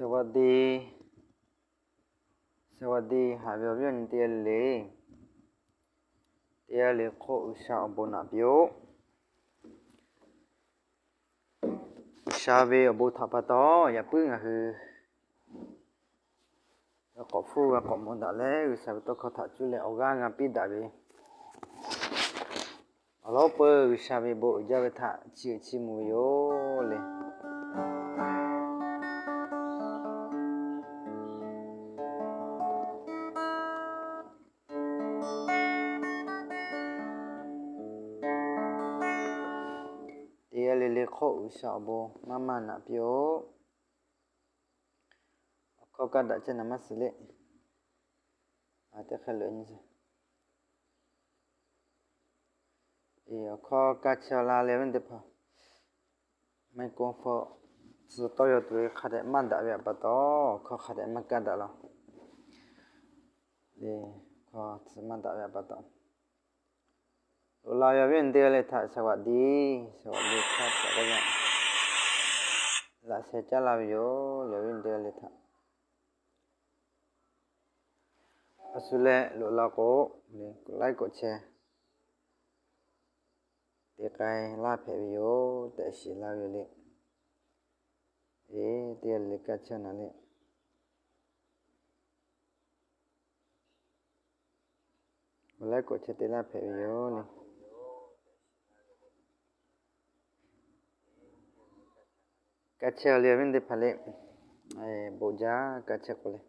สวัสดี สวัสดี haꞈ ve awˬ viˉ awˬ nyi teˇ g'aˇ le le, teˇ g'aˇ le hk'oˆ G'uiˬsha awˬ bon naꞈ piˇ-oˆ. G'uiˬsha ve awˬ bon htaꞈ pa taw, yaꞈ puiˉ ngaˬ hui g'a k'awꞈ hpuˇ g'a k'awꞈ mawˬ daꞈ leh, G'uiˬsha ve tawˇ hkawˇ htaꞈ cuˇ leh awˬ g'aˇ g'a piˇ daꞈ ve, awˬ lawn peuˬ G'uiˬsha ve bon uiˍ jaˇ ve htaꞈ chiˇ uiˍ chiˇ mvuh ve yoˬ le. Teˇ g'aˇ le le hk'oˆ G'uiˬsha awˬ bon maˇ maˇ naꞈ piˇ-oˆ. Awˬ hkawˇ kaˇ daꞈ chehˇ naˍ maˇ shiˍ le. Teˇ hk'e le, awˬ hkawˇ kaˇ chehˇ-aw la le ve teˇ hpaˍ, microphone tcuh tawˇ yaw tuˬ ve hk'a dehꞈ maˇ daꞈ ve pa taw, awˬ hkawˇ hk'a dehꞈ maˇ kaˇ daꞈ la. Awˬ hkawˇ tcuh maˇ daꞈ ve pa taw, loꞈ la ve awˬ viˉ awˬ nyi teˇ g'aˇ le htaꞈ สวัสดี สวัสดีครับ k'oˆ ve laꞈ sheh caˉ laˇ ve yoˬ le, awˬ viˉ awˬ nyi teˇ g'aˇ le htaꞈ. A shu leh loꞈ la k'o, k'awꞈ laiˉ k'awꞈ chehˇ te k'ai laˇ hpehꞈ ve yoˬ tehꞈ shiˍ laˇ ve yoˬ le. Eˬ, teˇ g'aˇ le le kaˇ chehˇ naˍ le. Awˬ laiˉ k'awꞈ chehˇ te laˇ hpehꞈ ve yoˬ le. Kaˇ chehˇ-aw le awˬ viˉ teˇ hpaˍ le, bon jaˇ kaˇ chehˇ k'o le.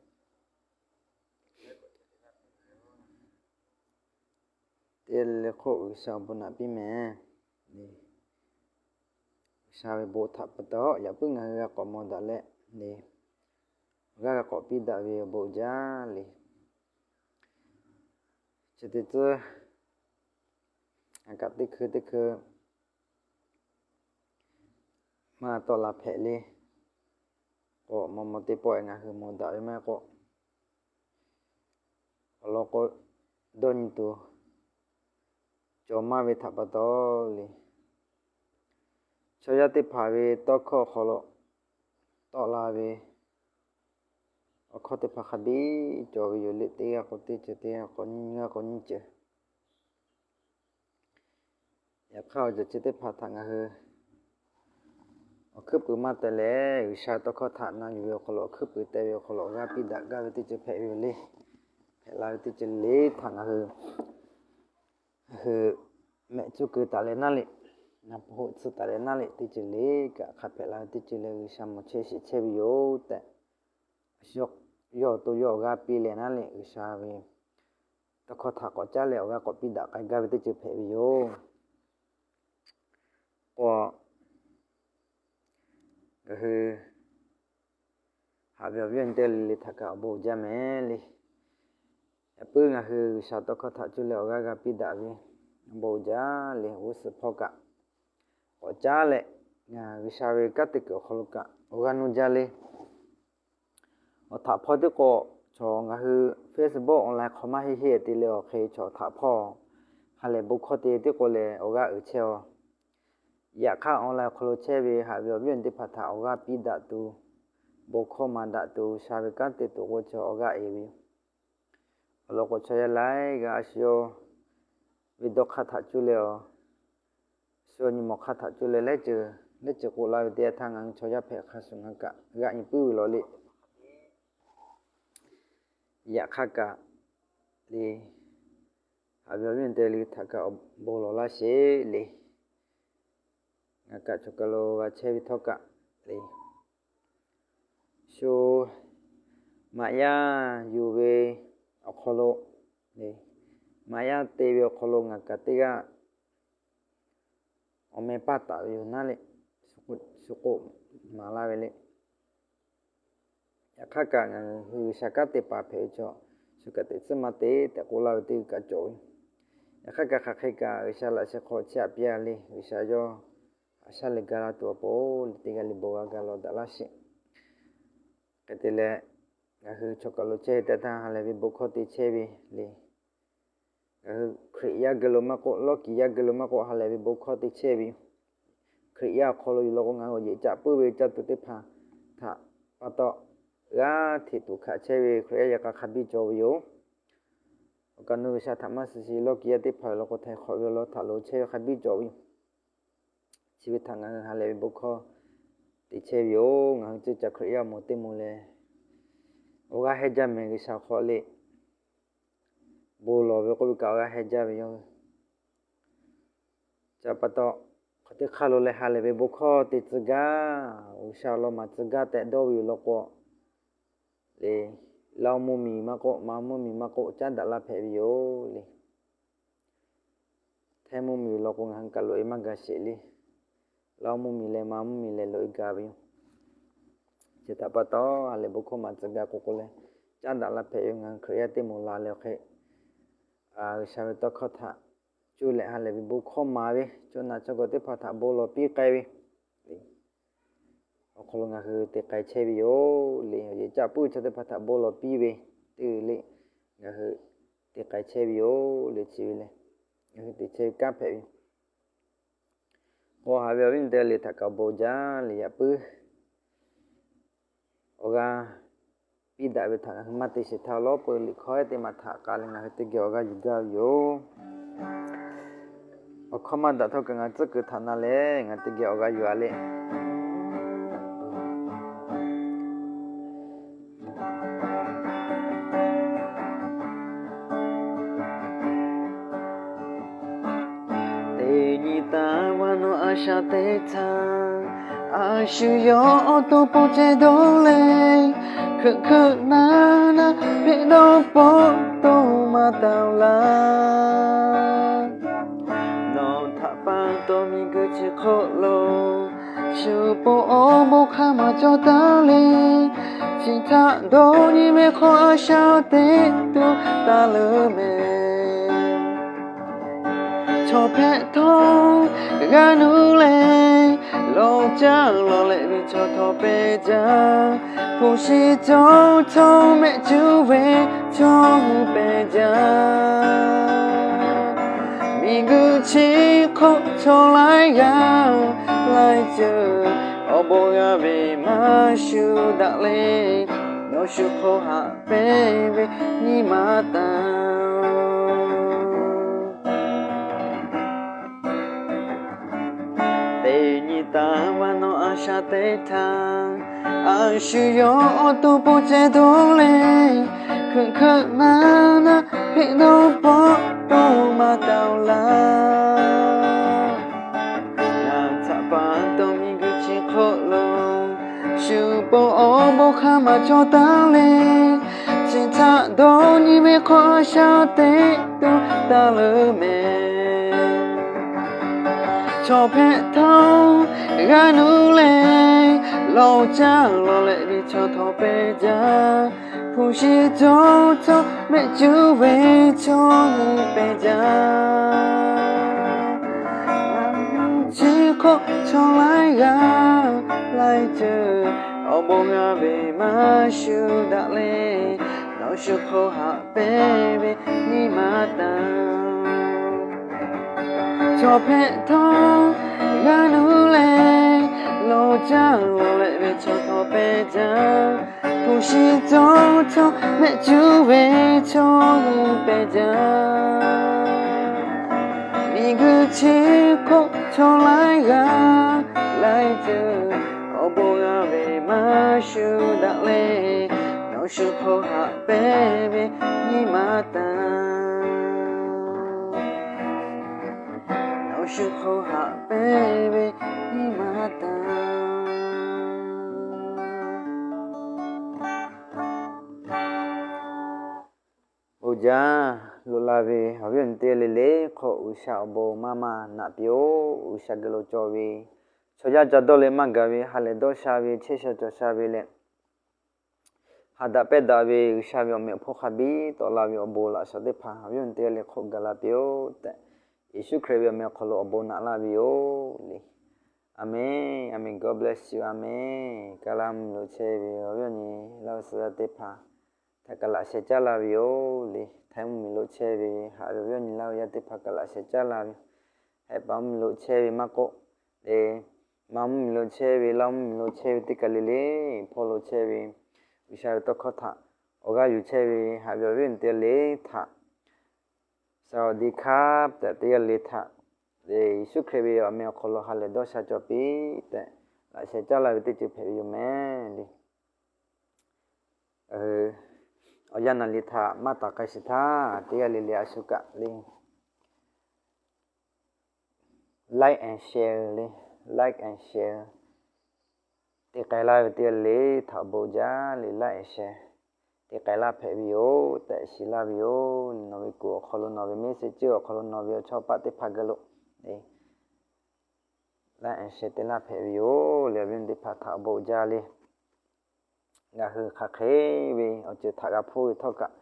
Teˇ g'aˇ le le hk'oˆ G'uiˬsha awˬ bon naꞈ piˇ mehˍ. G'uiˬsha ve bon htaꞈ pa taw yaꞈ puiˉ ngaˬ hui g'a k'awꞈ mawˬ daꞈ leh, awˬ g'aˇ g'a k'awꞈ piˇ daꞈ ve awˬ bon jaˇ le. Chi te tcuh, ngaˬ kaꞈ teˇ hkui teˇ hkui maˇ tawˆ la hpehꞈ le. K'o maw maw teˇ pawˆ-e ngaˬ hui mawˬ daꞈ ve maˇ heˆ k'o, awˬ lawn k'o, dawˇ nyi tuˬ cawˬ maˇ ve htaꞈ pa taw le, chaw yaˇ teˇ hpaˍ ve tawˇ hkawˇ awˬ hk'aw lo tawˆ la ve awˬ hkawˇ teˇ hpaˍ hk'a biˇ cawˬ ve yoˬ le. Teˇ g'aˇ k'o teˇ ceuˬ, teˇ g'aˇ k'o nyiˇ g'aˇ k'o nyiˇ ceuˬ. Yaꞈ hk'aˇ, awˬ ceuˬ chi teˇ hpaˍ htaꞈ ngaˬ hui awˬ hkuiˉ puiˍ maˇ teh leh, G'uiˬsha tawˇ hkawˇ htaꞈ na yuˬ ve awˬ hk'aw lo, awˬ hkuiˉ puiˍ teh ve awˬ hk'aw lo awˬ g'aˇ piˇ daꞈ gaˇ ve teˇ ceuˬ hpehꞈ ve yoˬ le. Hpehꞈ la ve teˇ ceuˬ le htaꞈ ngaˬ hui, ngaˬ hui mehˆ cuˇ keu taˍ leh naˉ le, na pu hoꞈ tcuh taˍ leh naˉ le, teˇ ceuˬ le kaꞈ hk'a hpehꞈ la ve teˇ ceuˬ leh G'uiˬsha mawˬ chehˇ shiˍ chehˇ ve yoˬ tehꞈ, yawˇ awˬ to yawˇ awˬ g'aˇ piˇ leh naˉ le, G'uiˬsha ve tawˇ hkawˇ htaꞈ k'awꞈ caˉ leh awˬ g'aˇ k'awꞈ piˇ daꞈ k'ai gaˇ ve teˇ ceuˬ hpehꞈ ve yoˬ. K'o, ngaˬ hui haꞈ ve awˬ viˉ awˬ nyi teˇ g'aˇ le le htaꞈ kaꞈ awˬ bon jaˇ mehˍ le. Yaꞈ puiˉ ngaˬ hui G'uiˬsha tawˇ hkawˇ htaꞈ cuˇ leh awˬ g'aˇ g'a piˇ daꞈ ve awˬ bon jaˇ le. G'uˇ suhˍ hpawˇ kaꞈ k'awꞈ caˉ leh, G'uiˬsha ve kanˉ te kuiˬ awˬ hk'aw lo kaꞈ awˬ g'aˇ nuˇ jaˇ le. Awˬ htaꞈ hpawˇ tiˉ k'o, chaw ngaˬ hui Facebook online hk'aw maˇ heˆ heˆ te leh awˬ hk'e chaw htaꞈ hpawˇ ha lehˬ bon hkawˇ te tiˉ k'o leh awˬ g'aˇ uiˍ chehˇ-aw. Yaꞈ hk'aˇ online awˬ hk'aw lo chehˇ ve haꞈ ve awˬ viˉ awˬ nyi teˇ hpaˍ htaꞈ awˬ g'aˇ piˇ daꞈ tuˬ, bon hkawˇ maˍ daꞈ tuˬ, G'uiˬsha ve kanˉ te tuˬ k'o chaw awˬ g'aˇ uiˍ ve yoˬ. Awˬ lawn k'o, chaw yaˇ laiˉ g'aˇ a shu yawˇ ve dawˇ hk'aˇ htaꞈ cuˇ leh, a shu yawˇ nyi mawˬ hk'aˇ htaꞈ cuˇ leh laiˉ ceuˬ laiˉ ceuˬ k'oˆ laˇ ve teˇ yanˇ htaˇ, ngaˬ hui chaw yaˇ hpehꞈ hk'a shuˍ ngaˬ hui kaꞈ g'aꞈ nyi puiˉ ve law le. Yaꞈ hk'aˇ kaꞈ le, haꞈ ve awˬ viˉ awˬ nyi teˇ g'aˇ le htaꞈ kaꞈ awˬ bon lawˬ laˇ sheˍ le. Ngaˬ kaꞈ chaw kaˬ lo g'a chehˇ ve htawˇ kaꞈ le, shu maꞈ yaˇ yuˬ ve awˬ hk'aw lo, maꞈ yaˇ te ve awˬ hk'aw lo ngaˬ kaꞈ teˇ g'aˇ awˬ meh paˇ taˍ ve yoˬ naˉ le, shu k'oˆ maˍ laˇ ve le. Yaꞈ hk'aˇ kaꞈ ngaˬ hui G'uiˬsha kanˉ te paˍ hpehꞈ ve chaw, shu kaꞈ teꞈ tcuhˉ maˇ te tehꞈ k'oˆ laˇ ve teˇ g'uiˬ kaꞈ cawˬ ve. Yaꞈ hk'aˇ kaꞈ hk'aˬ hk'e kaꞈ G'uiˬsha laꞈ sheh hk'aw chehˇ aꞈ piˇ-a le, G'uiˬsha yawˇ haꞈ shaˉ leh ga laˇ tuˬ awˬ pon le, teˇ g'aˇ le bon g'a ga lawˬ daꞈ laˇ sheˍ. Hk'e te leh, ngaˬ hui chaw kaˬ lo chehˇ ve teˇ yanˇ htaˇ ha lehˬ ve bon hkawˇ te chehˇ ve le. Ngaˬ hui Hkriꞈ yaˇ geh lo maˇ k'oˆ, lawˇ kiˍ yaˇ geh lo maˇ k'oˆ, ha lehˬ ve bon hkawˇ te chehˇ ve yoˬ. Hkriꞈ yaˇ awˬ hk'aw lo yuˬ law k'o, ngaˬ hui awˬ yeꞈ caꞈ puiˉ ve caˇ tuˬ teˇ hpaˍ htaꞈ pa taw, g'aˇ hteꞈ tuꞈ hkanˍ chehˇ ve Hkriꞈ yaˇ yaꞈ k'a hk'a biˇ cawˬ ve yoˬ. Awˬ kaˍ nu G'uiˬsha htaꞈ maˇ suh shiˍ lawˇ kiˬ yaˇ teˇ hpaˍ ve law k'o, htaiˍ hk'awꞈ ve awˬ lawn htaꞈ loˍ chehˇ ve hk'a biˇ cawˬ ve yoˬ. Chi ve htaꞈ ngaˬ hui ha lehˬ ve bon hkawˇ te chehˇ ve yoˬ. Ngaˬ hui ceuˇ caˬ Hkriꞈ yaˇ awˬ moˍ teˇ moˍ lehˬ, awˬ g'aˇ hehnˇ jaˇ mehˍ, G'uiˬsha awˬ hk'aw le bon lawˬ ve k'oˆ ve kaꞈ awˬ g'aˇ hehnˇ jaˇ ve yoˬ. Chi pa taw, hk'aˬ teˇ hk'aˇ lo leh ha lehˬ ve bon hkawˇ te tcuh gaˇ, G'uiˬsha awˬ lawn maˍ tcuh gaˇ tehꞈ dawˇ ve yoˬ law k'o, le, Laˇ oˇ mvuhˇmiˬ maˇ k'oˆ, Manˇ mvuhˇmiˬ maˇ k'oˆ, caˉ daꞈ laˇ hpehꞈ ve yoˬ le. Htaiˇ mvuhˇmiˬ law k'o, ngaˬ hui kaꞈ loꞈ e maˇ gaˬ sheˍ le. Laˇ oˇ mvuhˇmiˬ leh Manˇ mvuhˇmiˬ leh loꞈ e gaˬ ve yoˬ. Chi htaꞈ pa taw, ha lehˬ bon hkawˇ maˍ tcuh gaˇ k'o k'o leh, caˉ daꞈ laˇ hpehꞈ ve yoˬ. Ngaˬ hui Hkriꞈ yaˇ teˇ moˍ la leh awˬ hk'e, G'uiˬsha ve tawˇ hkawˇ htaꞈ cuˇ leh ha lehˬ ve bon hkawˇ maˍ ve, chaw naˬ chaw gawˬ teˇ hpaˍ htaꞈ bon lawˬ piˇ k'ai ve awˬ hk'aw lo ngaˬ hui te k'ai chehˇ ve yoˬ le. Yehˬ caˆ puiˉ ve chaw teˇ hpaˍ htaꞈ bon lawˬ piˇ ve teˇ le, ngaˬ hui te k'ai chehˇ ve yoˬ le. Chi ve lehˬ, ngaˬ hui te chehˇ ve kanˉ hpehꞈ ve yoˬ. K'o haꞈ ve awˬ viˉ awˬ nyi teˇ g'aˇ le htaꞈ kaꞈ awˬ bon jaˇ le. Yaꞈ puiˉ awˬ g'aˇ piˇ daꞈ ve htaꞈ ngaˬ hui maˇ te sheˍ htaˇ, awˬ lawˉ peu liꞈ hkawˇ ehˉ teˇ maˬ htaꞈ k'a leh ngaˬ hui teˇ geh awˬ g'aˇ yuˬ gaˇ ve yoˬ. Awˬ hkawˇ maˇ daꞈ htawˇ kaꞈ ngaˬ tcuhˉ kuiˬ htaꞈ na leh ngaˬ teˇ geh awˬ g'aˇ yuˬ a le. Teˇ nyi taˍ vaˇ nawˬ a shaꞈ teˇ htaˇ, a shu yawˇ awˬ to pon ceh dawˇ le, hkeuꞈ hkeuꞈ naˉ naˉ hpeꞈ dawˇ pawˆ toˇ maˇ taˍ laˇ. Nawˬ htaꞈ pa taw miˬguiˬ chi hk'oˆ lo shu pon awˬ bon hk'a maˬ cawˬ taˍ le. Chi htaꞈ dawˇ nyi ve hk'aw a shaꞈ teꞈ tuˬ taˍ leuˬ mehˍ. Chaw hpehꞈ htawˇ g'a nuˇ leh, lawˬ caˇ lawˬ leh ve chaw htaw pehˇ jaˇ. Hpu shi cawˇ chaw mehˆ cuˇ ve chaw hui pehˇ jaˇ. Miˬguiˬ chi hk'oˆ chaw laiˉ g'aˇ laiˉ ceuˬ awˬ bon g'a ve maˇ shu daꞈ le. Nawˬ shu hk'aw haꞈ pehnˇ ve nyi ma taˍ. Teˇ nyi taˍ vaˇ nawˬ a shaꞈ teˇ htaˇ, a shu yawˇ awˬ to pon ceh dawˇ le, hkeuꞈ hkeuꞈ naˉ naˉ hpeꞈ dawˇ pawˆ toˇ maˇ taˍ laˇ. Ngaˬ htaꞈ pa taw miˬguiˬ chi hk'oˆ lo shu pon awˬ bon hk'a maˬ cawˬ taˍ le. Chi htaꞈ dawˇ nyi ve hk'aw a shaꞈ teꞈ tuˬ taˍ leuˬ mehˍ. Chaw hpehꞈ htawˇ g'a nuˇ leh, lawˬ caˇ lawˬ leh ve chaw htaw pehˇ jaˇ. Hpu shi cawˇ chaw mehˆ cuˇ ve chaw hui pehˇ jaˇ. Chi hk'oˆ chaw laiˉ g'aˇ laiˉ ceuˬ awˬ bon g'a ve maˇ shu daꞈ le. Nawˬ shu hk'aw haꞈ pehnˇ ve nyi ma taˍ. Chaw hpehꞈ htawˇ g'a nuˇ leh, lawˬ caˇ lawˬ leh ve chaw htaw pehˇ jaˇ. Hpu shi cawˇ chaw mehˆ cuˇ ve chaw hui pehˇ jaˇ. Miˬguiˬ chi hk'oˆ chaw laiˉ g'aˇ laiˉ ceuˬ awˬ bon g'a ve maˇ shu daꞈ le. Nawˬ shu hk'aw haꞈ pehnˇ ve nyi ma taˍ. Nawˬ shu hk'aw haꞈ pehnˇ ve nyi ma taˍ. Bon jaˇ, loꞈ la ve awˬ viˉ awˬ nyi teˇ g'aˇ le le hk'aw G'uiˬsha awˬ bon maˇ maˇ naꞈ piˇ-oˆ. G'uiˬsha geh lo cawˬ ve chaw yaˇ ca dawˇ leh maˇ gaˬ ve ha lehˬ dawˇ sha ve chehˇ sha cawˬ sha ve leh, ha daꞈ pehˇ daꞈ ve G'uiˬsha ve awˬ meh awˬ hponˇ hk'a biˇ tawˆ la ve awˬ bon laꞈ shawnˍ teˇ hpaˍ awˬ viˉ awˬ nyi teˇ g'aˇ le hk'aw gaˬ la piˇ-oˆ tehꞈ, Yeˍsuˆ Hkriꞈ ve awˬ meh awˬ hk'aw lo awˬ bon naꞈ laˇ ve yoˬ le. Aˍmenˍ. Aˍmenˍ. God bless you. Aˍmenˍ. Kaˍlaˇ mvuhˇmiˬ lo chehˇ ve awˬ viˉ awˬ nyi Laˇ huˍ suhˍ yaˇ teˇ hpaˍ htaꞈ kaꞈ laꞈ sheh caˉ laˇ ve yoˬ le. Htaiˇ mvuhˇmiˬ lo chehˇ ve haꞈ ve awˬ viˉ awˬ nyi Laˇ huˍ yaˇ teˇ hpaˍ kaꞈ laꞈ sheh caˉ laˇ ve, Hehˍpaˍ mvuhˇmiˬ lo chehˇ ve maˇ k'oˆ le, Manˇ mvuhˇmiˬ lo chehˇ ve, Laˇ mvuhˇmiˬ lo chehˇ ve teˇ kaˬ le le, hpawˇ lo chehˇ ve, G'uiˬsha ve tawˇ hkawˇ htaꞈ awˬ g'aˇ yuˬ chehˇ ve haꞈ ve awˬ viˉ awˬ nyi teˇ g'aˇ le htaꞈ, สวัสดีครับ tehꞈ teˇ g'aˇ le htaꞈ, Yeˍsuˆ Hkriꞈ ve awˬ meh awˬ hk'aw lo ha lehˬ dawˇ sha cawˬ piˇ tehꞈ laꞈ sheh caˉ laˇ ve teˇ ceuˬ hpehꞈ ve yoˬ mehˍ le. Awˬ yanˇ naˍ liꞈ htaꞈ maˇ taˍ k'ai sheˍ htaˇ, teˇ g'aˇ le le a shu kaꞈ le like and share le, like and share te k'ai laˇ ve teˇ g'aˇ le le htaꞈ awˬ bon jaˇ le, like and share te k'ai laˇ hpehꞈ ve yoˬ tehꞈ shiˍ laˇ ve yoˬ. Nawˬ ve kuˬ awˬ hk'aw lo, nawˬ ve message awˬ hk'aw lo, nawˬ ve awˬ chawˇ paˆ teˇ hpaˍ geh lo like and share te laˇ hpehꞈ ve yoˬ le. Awˬ viˉ awˬ nyi teˇ hpaˍ htaꞈ awˬ bon jaˇ le. Ngaˬ hui hk'aˬ hk'e ve awˬ ceuˬ htaꞈ g'a hpoˇ ve htawˇ kaꞈ,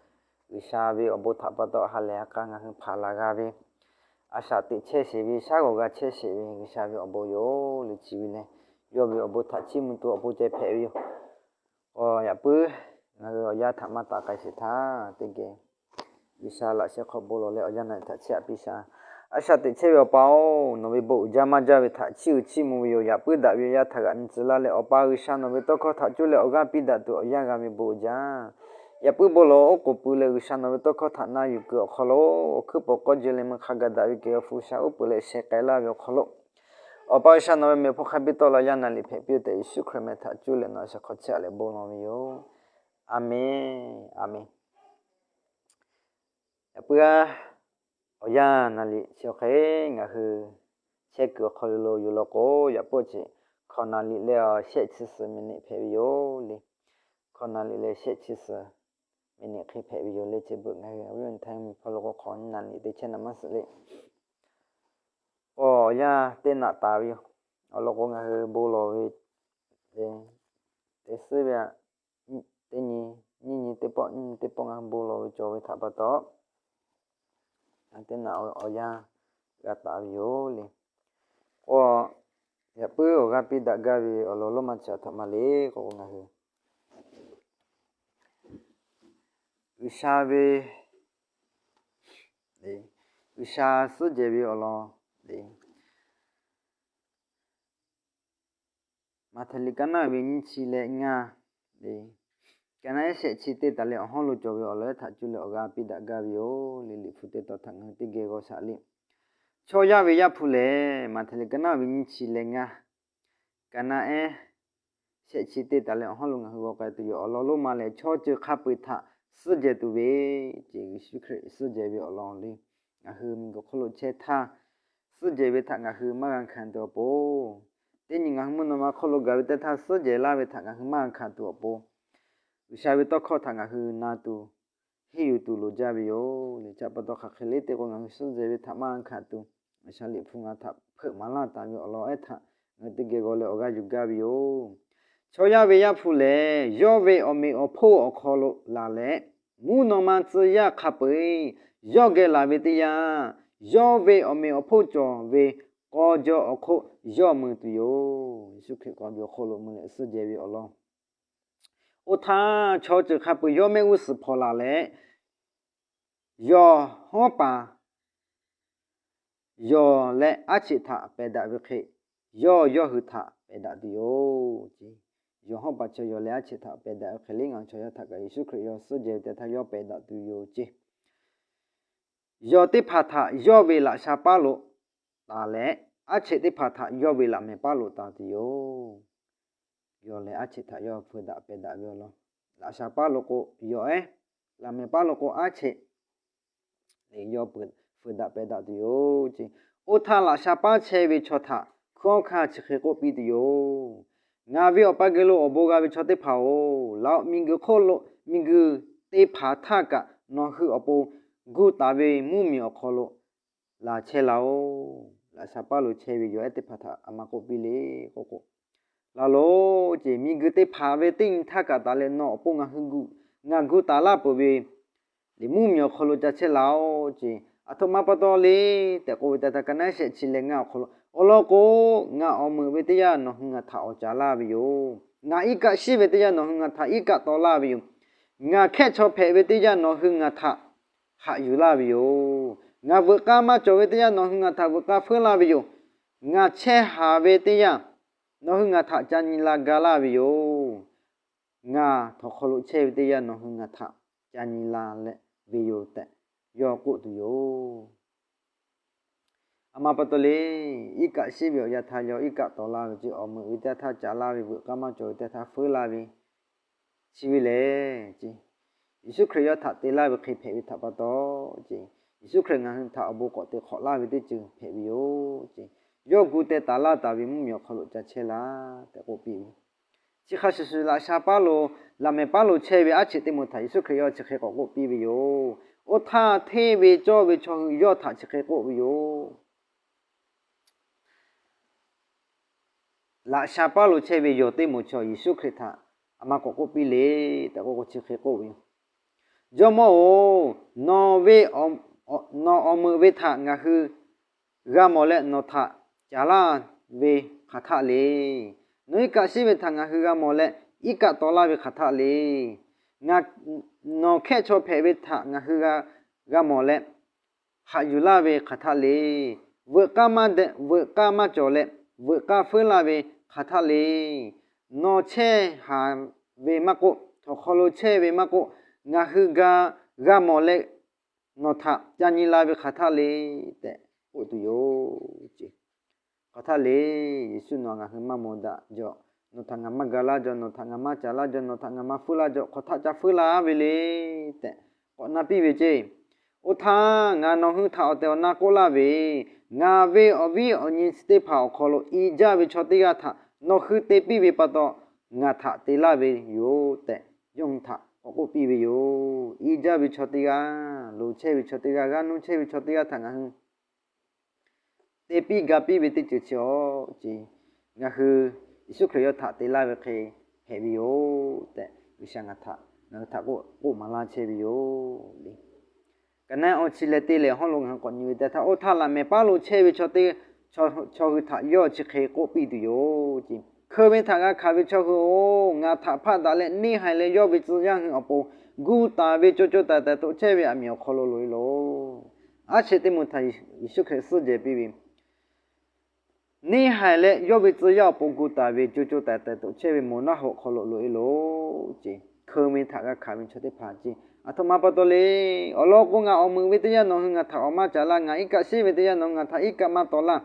G'uiˬsha ve awˬ bon htaꞈ pa taw ha lehˬ ha k'a ngaˬ hui hpanˍ laˬ g'a ve, a shaꞈ teꞈ chehˇ sheˍ ve, shaˉ g'awˬ g'a chehˇ sheˍ ve G'uiˬsha ve awˬ bon yoˬ le. Chi ve lehˬ, yawˇ ve awˬ bon htaꞈ chiˇ mvuh tuˬ awˬ pon ceh hpehꞈ ve yoˬ. Awˬ yaꞈ puiˉ ngaˬ hui awˬ yanˇ htaꞈ maˇ taˍ k'ai sheˍ htaˇ, teˇ geh G'uiˬsha laꞈ sheh hk'aw bon lawˬ leh awˬ yanˇ naˍ liꞈ htaꞈ chiˇ aꞈ piˇ sha. A shaꞈ teꞈ chehˇ ve Awˬ pa-oˬ, nawˬ ve bon uiˍ jaˇ maˇ jaˇ ve htaꞈ chiˇ uiˍ chiˇ mvuh ve yoˬ. Yaꞈ puiˉ daꞈ ve awˬ yanˇ htaꞈ g'aꞈ nyi tcuh laˇ leh, Awˬ pa G'uiˬsha nawˬ ve tawˇ hkawˇ htaꞈ cuˇ leh awˬ g'aˇ piˇ daꞈ tuˬ awˬ yanˇ g'a ve bon uiˍ jaˇ. Yaꞈ puiˉ bon lawˬ oˉ k'oˍ pui leh G'uiˬsha nawˬ ve tawˇ hkawˇ htaꞈ na yuˬ kuiˬ awˬ hk'aw lo, awˬ hkuiˉ pawˍ k'awˇ jeu leh mui hk'a gaˬ daꞈ ve kehˬ ve awˬ hpu sha uˉ peunˍ leh sheh k'ai laˇ ve awˬ hk'aw lo, Awˬ pa G'uiˬsha nawˬ ve mehˬ hpawˇ hk'a biˇ tawˆ la yanˇ naˍ liꞈ hpehꞈ piˇ-oˆ tehꞈ Yeˍsuˆ Hkriꞈ meh htaꞈ cuˇ leh nawˬ a shaꞈ hk'aw chehˇ a leh bon lawˬ ve yoˬ. A menˬ, a menˬ. Yaꞈ puiˉ-aˬ, awˬ yanˇ naˍ liꞈ chi awˬ hk'e ngaˬ hui chehˇ kuiˬ awˬ hk'aw lo yoˬ law k'o, yaꞈ puiˉ awˬ ceuˬ hkawꞈ naˍ liꞈ leh shehˆ chi suhˍ miˬniꞈ hpehꞈ ve yoˬ le. Hkawꞈ naˍ liꞈ leh shehˆ chi suhˍ miˬniꞈ hk'e hpehꞈ ve yoˬ le. Chi beuꞈ ngaˬ hui awˬ viˉ awˬ nyi htaˇ miˬ hpawˇ lo k'o hkawꞈ naˍ liꞈ te chehˇ naˍ maˇ suhˍ le. Awˬ yanˇ teˇ naꞈ taˍ ve yoˬ. Awˬ lawn k'o ngaˬ hui bon lawˬ ve le, teˇ suhˉ ve teˇ nyi, nyiˇ nyi teˇ pawˆ, nyiˇ nyi teˇ pawˆ ngaˬ hui bon lawˬ ve cawˬ ve htaꞈ pa taw, teˇ naꞈ awˬ yanˇ g'a taˍ ve yoˬ le. K'o, yaꞈ puiˉ awˬ g'aˇ piˇ daꞈ gaˇ ve awˬ lawn lonˉ ma chi a htoꞈ ma le k'o, ngaˬ hui G'uiˬsha ve, G'uiˬsha suhˉ jehˬ ve awˬ lawn le. Maꞈhtehˍ liꞈ ka naˆ ve nyiˇ chi leh ngaˇ le, ka naˆ ehˉ shehˆ chi teˇ taˍ leh awˬ hawˉ lo cawˬ ve awˬ lawn ehˉ htaꞈ cuˇ leh awˬ g'aˇ piˇ daꞈ gaˇ ve yoˬ le. Liꞈ hpu teˇ tawn htaꞈ ngaˬ hui teˇ geh g'aw shaꞈ le. Chaw yaˇ ve Yaˇ hpu lehˬ, Maꞈhtehˍ liꞈ ka naˆ ve nyiˇ chi leh ngaˇ, ka naˆ ehˉ shehˆ chi teˇ taˍ leh awˬ hawˉ lo ngaˬ hui g'aw k'ai tuˬ yoˬ. Awˬ lawn lonˉ ma lehˬ, chaw ceuˬ hk'a peu-eˬ htaꞈ suhˉ jehˬ tuˬ ve, ce Yeˍsuˆ Hkriꞈ suhˉ jehˬ ve awˬ lawn le. Ngaˬ hui miˬguiˬ hk'oˆ lo chehˇ htaˇ, suhˉ jehˬ ve htaꞈ ngaˬ hui maˇ g'a hkanˍ tuˬ awˬ pon, teˇ nyi ngaˬ hui mvuhˇ naw ma hk'oˆ lo gaˬ ve teˇ htaˇ suhˉ jehˬ laˇ ve htaꞈ ngaˬ hui maˇ g'a hkanˍ tuˬ awˬ pon, G'uiˬsha ve tawˇ hkawˇ htaꞈ ngaˬ hui na tuˬ, henˇ yuˬ tuˬ loˍ jaˇ ve yoˬ le. Chi pa taw hk'aˬ hk'e le te k'o, ngaˬ hui suhˉ jehˬ ve htaꞈ maˇ g'a hkanˍ tuˬ, G'uiˬsha Liꞈ hpu ngaˬ htaꞈ hpeuꞈ maˍ laˇ taˍ ve awˬ lawn ehˉ htaꞈ ngaˬ hui teˇ geh g'aw leh awˬ g'aˇ yuˬ gaˇ ve yoˬ. Chaw yaˇ ve Yaˇ hpu lehˬ, yawˇ ve awˬ meꞈ awˬ hponˇ awˬ hk'aw lo laˬ leh, mvuhˇ naw ma tcuh yaˇ hk'a peu-eˬ yawˇ geh laˬ ve teˇ yanˇ, yawˇ ve awˬ meꞈ awˬ hponˇ cawˬ ve k'aw jaw awˬ hk'oˆ yawˇ mui tuˬ yoˬ. Yeˍsuˆ Hkriꞈ k'aw jaw awˬ hk'oˆ lo mui leh suhˉ jehˬ ve awˬ lawn. Oˇ htaˇ, chaw ceuˬ hk'a peu-eˬ yawˇ mehˆ g'uˇ suhˍ hpawnˬ laˬ leh, yawˬ hawˉ paˍ yawˬ leh aˉ cheꞈ htaꞈ pehˬ daꞈ ve hk'e, yawˇ yawˇ hui htaꞈ pehˬ daꞈ tuˬ yoˬ ce. Yawˬ hawˉ paˍ chaw yawˬ leh aˉ cheꞈ htaꞈ pehˬ daꞈ ve hk'e le, ngaˬ hui chaw yaˇ htaꞈ kaꞈ Yeˍsuˆ Hkriꞈ yawˇ suhˉ jehˬ ve teˇ htaˇ yawˇ pehˬ daꞈ tuˬ yoˬ ce. Yawˬ teˇ hpaˍ htaꞈ yawˇ ve laꞈ sha paˉ lo taˍ leh, aˉ cheꞈ teˇ hpaˍ htaꞈ yawˇ ve laꞈ mehˍ paˉ lo taˍ tuˬ yoˬ. Yawˬ leh aˉ cheꞈ htaꞈ yawˇ hpeuꞈ daꞈ pehˬ daꞈ ve awˬ lawn, laꞈ sha paˉ lo k'o yawˬ ehˉ, laꞈ mehˍ paˉ lo k'o aˉ cheꞈ, yawˇ hpeuꞈ daꞈ pehˬ daꞈ tuˬ yoˬ ce. Oˇ htaˇ, laꞈ sha paˉ chehˇ ve chaw htaꞈ hkunˉ hawˉ hkanˇ chi hk'e k'oˆ piˇ tuˬ yoˬ. Ngaˬ ve Awˬ pa geh lo awˬ bon g'a ve chaw teˇ hpaˍ-oˬ, laˬ-oꞈ. Miˬguiˬ hk'oˆ lo miˬguiˬ teˇ hpaˍ htaˇ kaꞈ nawˬ hui awˬ pon gu taˍ ve mvuhˇmiˬ awˬ hk'aw lo laˬ chehˇ laˬ-oꞈ. Laꞈ sha paˉ lo chehˇ ve yawˬ ehˉ teˇ hpaˍ htaꞈ a ma k'oˆ piˇ le k'oˆ k'o, laˬ loˬ ce. Miˬguiˬ teˇ hpaˍ ve teˇ nyi htaˇ kaꞈ taˍ leh nawˬ awˬ pon ngaˬ hui gu, ngaˬ gu taˍ laˇ peuˬ ve liꞈ mvuhˇmiˬ awˬ hk'aw lo ca chehˇ laˬ-oꞈ ce. A htoꞈ ma pa taw le tehꞈ k'oˆ ve teˇ htaˇ, ka naˆ ehˉ shehˆ chi leh ngaˇ awˬ hk'aw lo, awˬ lawn k'o, ngaˬ awˬ meuꞈ ve teˇ yanˇ nawˬ hui ngaˬ htaꞈ awˍ caˍ laˇ ve yoˬ. Ngaˬ iˉ kaˆ shiˉ ve teˇ yanˇ nawˬ hui ngaˬ htaꞈ iˉ kaˆ taw laˇ ve yoˬ. Ngaˬ hkehˇ chaw hpehꞈ ve teˇ yanˇ nawˬ hui ngaˬ htaꞈ haꞈ yuˬ laˇ ve yoˬ. Ngaˬ veuꞈ k'aˇ maˇ cawˬ ve teˇ yanˇ nawˬ hui ngaˬ htaꞈ veuꞈ k'aˇ feuˉ laˇ ve yoˬ. Ngaˬ chehˇ haˍ ve teˇ yanˇ nawˬ hui ngaˬ htaꞈ ca nyi la ga laˇ ve yoˬ. Ngaˬ htawnˍ hk'aw lo chehˇ ve teˇ yanˇ nawˬ hui ngaˬ htaꞈ ca nyi la leh ve yoˬ tehꞈ yawˇ k'oˆ tuˬ yoˬ. A ma pa taw le, iˉ kaˆ shiˉ ve awˬ yanˇ htaˇ yawˇ iˉ kaˆ tawˍ laˇ ve ce, awˬ meuꞈ ve teˇ yanˇ htaˇ caˍ laˇ ve, veuꞈ k'aˇ maˇ cawˬ ve teˇ yanˇ htaˇ feuˉ laˇ ve, chi ve lehˬ ce, Yeˍsuˆ Hkriꞈ yawˇ htaꞈ te laˇ ve hk'e hpehꞈ ve htaꞈ pa taw ce, Yeˍsuˆ Hkriꞈ ngaˬ hui htaꞈ awˬ bon k'awꞈ te hk'awꞈ laˇ ve teˇ ceuˬ hpehꞈ ve yoˬ ce. Yawˇ gu teh taˍ laˇ taˍ ve mvuhˇmiˬ awˬ hk'aw lo ca chehˇ laˇ tehꞈ k'oˆ piˇ ve. Chi hk'a shuˍ shuˍ, laꞈ sha paˉ lo, laꞈ mehˍ paˉ lo chehˇ ve aˉ cheꞈ teˇ moˍ htaꞈ Yeˍsuˆ Hkriꞈ yawˇ chi hk'e k'awꞈ k'oˆ piˇ ve yoˬ. Oˇ htaˇ hteˇ ve cawˇ ve chaw hui yawˇ htaꞈ chi hk'e k'oˆ ve yoˬ. Laꞈ sha paˉ lo chehˇ ve yawˬ teˇ moˍ chaw Yeˍsuˆ Hkriꞈ htaꞈ a ma k'awꞈ k'oˆ piˇ le tehꞈ k'oˆ k'o, chi hk'e k'oˆ ve yoˬ. Jawˇmawˇ-oˬ, nawˬ ve, nawˬ awˬ meuꞈ ve htaꞈ ngaˬ hui g'a mawˬ leh nawˬ htaꞈ caˍ laˇ ve hk'aˬ htaˆ le. Nawˬ iˉ kaˆ shiˉ ve htaꞈ ngaˬ hui g'a mawˬ leh iˉ kaˆ tawˍ laˇ ve hk'aˬ htaˆ le. Nawˬ hkehˇ chaw hpehꞈ ve htaꞈ ngaˬ hui g'a mawˬ leh haꞈ yuˬ laˇ ve hk'aˬ htaˆ le. Veuꞈ k'aˇ maˇ deh, veuꞈ k'aˇ maˇ cawˬ leh veuꞈ k'aˇ feuˉ laˇ ve hk'aˬ htaˆ le. Nawˬ chehˇ haˍ ve maˇ k'oˆ, htawnˍ hk'aw lo chehˇ ve maˇ k'oˆ, ngaˬ hui g'a, g'a mawˬ leh nawˬ htaꞈ ca nyi la ve hk'aˬ htaˆ le tehꞈ k'oˆ tuˬ yoˬ ce. Hk'aˬ htaˆ le, Yeˍsuˆ nawˬ ngaˬ hui maˇ mawˬ daꞈ jaw, nawˬ htaꞈ ngaˬ maˇ ga laˇ jaw, nawˬ htaꞈ ngaˬ maˇ caˍ laˇ jaw, nawˬ htaꞈ ngaˬ maˇ feuˉ laˇ jaw, hk'aˬ htaˆ ca feuˉ laˇ ve le tehꞈ k'awꞈ na piˇ ve ce. Oˇ htaˇ ngaˬ nawˬ hui htaꞈ awˬ tehˬ awˬ na k'oˆ laˇ ve, ngaˬ ve awˬ viˉ awˬ nyi chi teˇ hpaˍ awˬ hk'aw lo i jaˇ ve chaw teˇ g'aˇ htaꞈ nawˬ hui te piˇ ve pa taw, ngaˬ htaꞈ te laˇ ve yoˬ tehꞈ yawˇ hui htaꞈ k'awꞈ k'oˆ piˇ ve yoˬ. I jaˇ ve chaw teˇ g'aˇ, loˍ chehˇ ve chaw teˇ g'aˇ, g'aˇ nuˇ chehˇ ve chaw teˇ g'aˇ htaꞈ ngaˬ hui te piˇ ga piˇ ve teˇ ceuˬ chi awˬ ce, ngaˬ hui Yeˍsuˆ Hkriꞈ yawˇ htaꞈ te laˇ ve hk'e hpehꞈ ve yoˬ tehꞈ G'uiˬsha ngaˬ htaꞈ, ngaˬ hui htaꞈ k'oˆ, k'oˆ maˍ laˇ chehˇ ve yoˬ le. Ka naˉ awˬ chi leh te lehˬ hawˉ lo ngaˬ hui k'awꞈ nyi ve teˇ htaˇ, oˇ htaˇ laꞈ mehˍ paˉ lo chehˇ ve chaw teˇ, chaw hui htaꞈ yawˇ chi hk'e k'oˆ piˇ tuˬ yoˬ ce. Hkeu ve htaꞈ g'a hkanˍ ve chaw hui-oˬ, ngaˬ htaꞈ hpaˆ daꞈ leh neˇ haiˬ leh yawˇ ve tcuh yaˇ hui awˬ pon gu taˍ ve co co taiˍ taiˍ toꞈ chehˇ ve aˬ miˍ awˬ hk'aw lo loꞈ-e loˬ. Aˉ cheꞈ teˇ moˍ htaꞈ Yeˍsuˆ Hkriꞈ suhˉ jehˬ piˇ ve, neˇ haiˬ leh yawˇ ve tcuh yaˇ awˬ pon gu taˍ ve co co taiˍ taiˍ toꞈ chehˇ ve moˬ naˆ hoꞈ hk'aw lo loꞈ-e loˬ ce. Hkeu ve htaꞈ g'a hkanˍ ve chaw teˇ hpaˍ ce. Aˬ htoꞈ ma pa taw le. Awˬ lawn k'o, ngaˬ awˬ meuꞈ ve teˇ yanˇ nawˬ hui ngaˬ htaꞈ awˬ maˇ caˍ laˇ. Ngaˬ iˉ kaˆ shiˉ ve teˇ yanˇ nawˬ hui ngaˬ htaꞈ iˉ kaˆ maˇ tawˍ laˇ.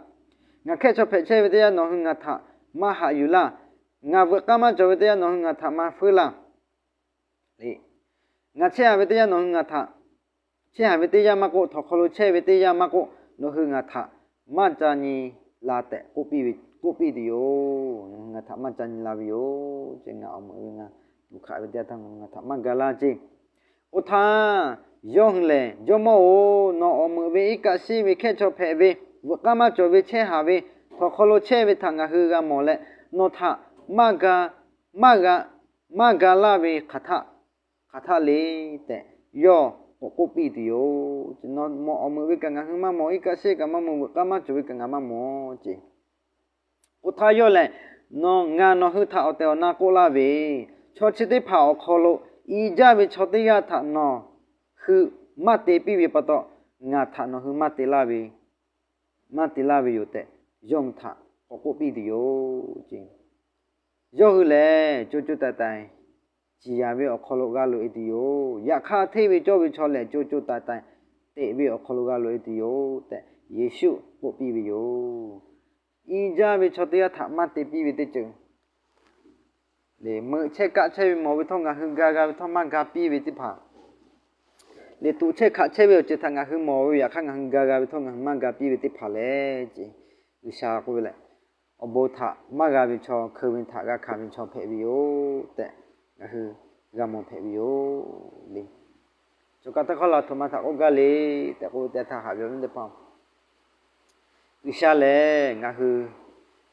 Ngaˬ hkehˇ chaw hpehꞈ chehˇ ve teˇ yanˇ nawˬ hui ngaˬ htaꞈ maˇ haꞈ yuˬ laˇ. Ngaˬ veuꞈ k'aˇ maˇ cawˬ ve teˇ yanˇ nawˬ hui ngaˬ htaꞈ maˇ feuˉ laˇ. Ngaˬ chehˇ haˍ ve teˇ yanˇ nawˬ hui ngaˬ htaꞈ, chehˇ haˍ ve teˇ yanˇ maˇ k'oˆ, htawnˍ hk'aw lo chehˇ ve teˇ yanˇ maˇ k'oˆ, nawˬ hui ngaˬ htaꞈ maˇ ca nyi la tehꞈ k'oˆ piˇ ve, k'oˆ piˇ tuˬ yoˬ. Nawˬ hui ngaˬ htaꞈ maˇ ca nyi la ve yoˬ ce. Ngaˬ awˬ meuꞈ ve, ngaˬ tuꞈ hkaꞈ ve teˇ yanˇ htaˇ nawˬ hui ngaˬ htaꞈ maˇ ga laˇ ce. Oˇ htaˇ yawˇ hui lehˬ, Jawˇmawˇ-oˬ, nawˬ awˬ meuꞈ ve, iˉ kaˆ shiˉ ve, hkehˇ chaw hpehꞈ ve, veuꞈ k'aˇ maˇ cawˬ ve, chehˇ haˍ ve, htawnˍ hk'aw lo chehˇ ve htaꞈ ngaˬ hui g'a mawˬ leh, nawˬ htaꞈ maˇ ga, maˇ g'a, maˇ ga laˇ ve hk'aˬ htaˆ, hk'aˬ htaˆ le tehꞈ yawˇ k'awꞈ k'oˆ piˇ tuˬ yoˬ. Nawˬ mawˬ awˬ meuꞈ ve kaꞈ ngaˬ hui maˇ mawˬ, iˉ kaˆ shiˉ kaꞈ maˇ mawˬ, veuꞈ k'aˇ maˇ cawˬ ve kaꞈ ngaˬ maˇ mawˬ ce. Oˇ htaˇ yawˇ lehˬ, nawˬ, ngaˬ nawˬ hui htaꞈ awˬ tehˬ awˬ na k'oˆ laˇ ve, chaw chi teˇ hpaˍ awˬ hk'aw lo i jaˇ ve chaw teˇ g'aˇ htaꞈ nawˬ hui maˇ te piˇ ve pa taw, ngaˬ htaꞈ nawˬ hui maˇ te laˇ ve, maˇ te laˇ ve yoˬ tehꞈ yawˇ hui htaꞈ k'awꞈ k'oˆ piˇ tuˬ yoˬ ce. Yawˇ hui lehˬ, co co taiˍ taiˍ ciˍ yanˍ ve awˬ hk'aw lo g'a loꞈ-e tuˬ yoˬ. Yaꞈ hk'aˇ, hteˇ ve cawˇ ve chaw lehˬ, co co taiˍ taiˍ teꞈ ve awˬ hk'aw lo g'a loꞈ-e tuˬ yoˬ tehꞈ Yeˍsuˆ k'oˆ piˇ ve yoˬ. I jaˇ ve chaw teˇ g'aˇ htaꞈ maˇ te piˇ ve teˇ ceuˬ, meuꞈ chehˇ kaˆ chehˇ ve mawˬ ve htawˇ ngaˬ hui ga g'a ve htawˇ maˇ ga piˇ ve teˇ hpaˍ, lehˬ tuꞈ chehˇ hkaꞈ chehˇ ve awˬ ceuˬ htaꞈ ngaˬ hui mawˬ ve, yaꞈ hk'aˇ ngaˬ hui ga g'a ve htawˇ ngaˬ hui maˇ ga piˇ ve teˇ hpaˍ lehˬ ce. G'uiˬsha k'oˆ ve lehˬ, awˬ bon htaꞈ maˇ g'a ve chaw, hkeu ve htaꞈ g'a hkanˍ ve chaw hpehꞈ ve yoˬ tehꞈ ngaˬ hui g'a mawˬ hpehꞈ ve yoˬ le. Chaw kaꞈ teˇ hk'aˇ la htoꞈ ma htaꞈ k'oˆ gaˇ le tehꞈ k'oˆ ve teˇ htaˇ, haꞈ ve awˬ viˉ teˇ hpaˍ, G'uiˬsha lehˬ ngaˬ hui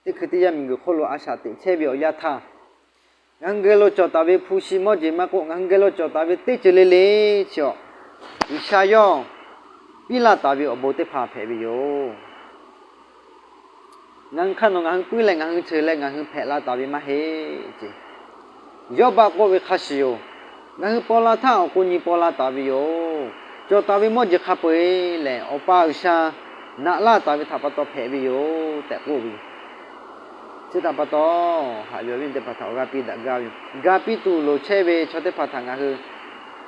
teˇ hkui teˇ yanˇ miˬguiˬ hk'oˆ lo a shaꞈ teꞈ chehˇ ve awˬ yanˇ htaˇ, ngaˬ hui geh lo cawˬ taˍ ve hpu shi mawˇ jeˬ maˇ k'oˆ, ngaˬ hui geh lo cawˬ taˍ ve teˇ ceuˬ le le chi awˬ, G'uiˬsha yawˇ piˇ laˇ taˍ ve awˬ bon teˇ hpaˍ hpehꞈ ve yoˬ. Ngaˬ hui hk'aˇ nawˬ ngaˬ hui puiˉ leh ngaˬ hui ceuˬ leh ngaˬ hui hpehꞈ la taˍ ve maˇ heˆ ce. Yawˇ baˆ k'oˆ ve hk'a shuˍ yoˬ. Ngaˬ hui paw la htaˇ awˬ k'o nyi paw la taˍ ve yoˬ. Cawˬ taˍ ve mawˇ jeˬ hk'a peu-eˬ lehˬ, Awˬ pa G'uiˬsha naꞈ laˇ taˍ ve htaꞈ pa taw hpehꞈ ve yoˬ tehꞈ k'oˆ ve yoˬ. Chi htaꞈ pa taw, haꞈ ve awˬ viˉ awˬ nyi teˇ hpaˍ htaꞈ awˬ g'aˇ piˇ daꞈ gaˇ ve yoˬ. Ga piˇ tuˬ loˍ chehˇ ve chaw teˇ hpaˍ htaꞈ ngaˬ hui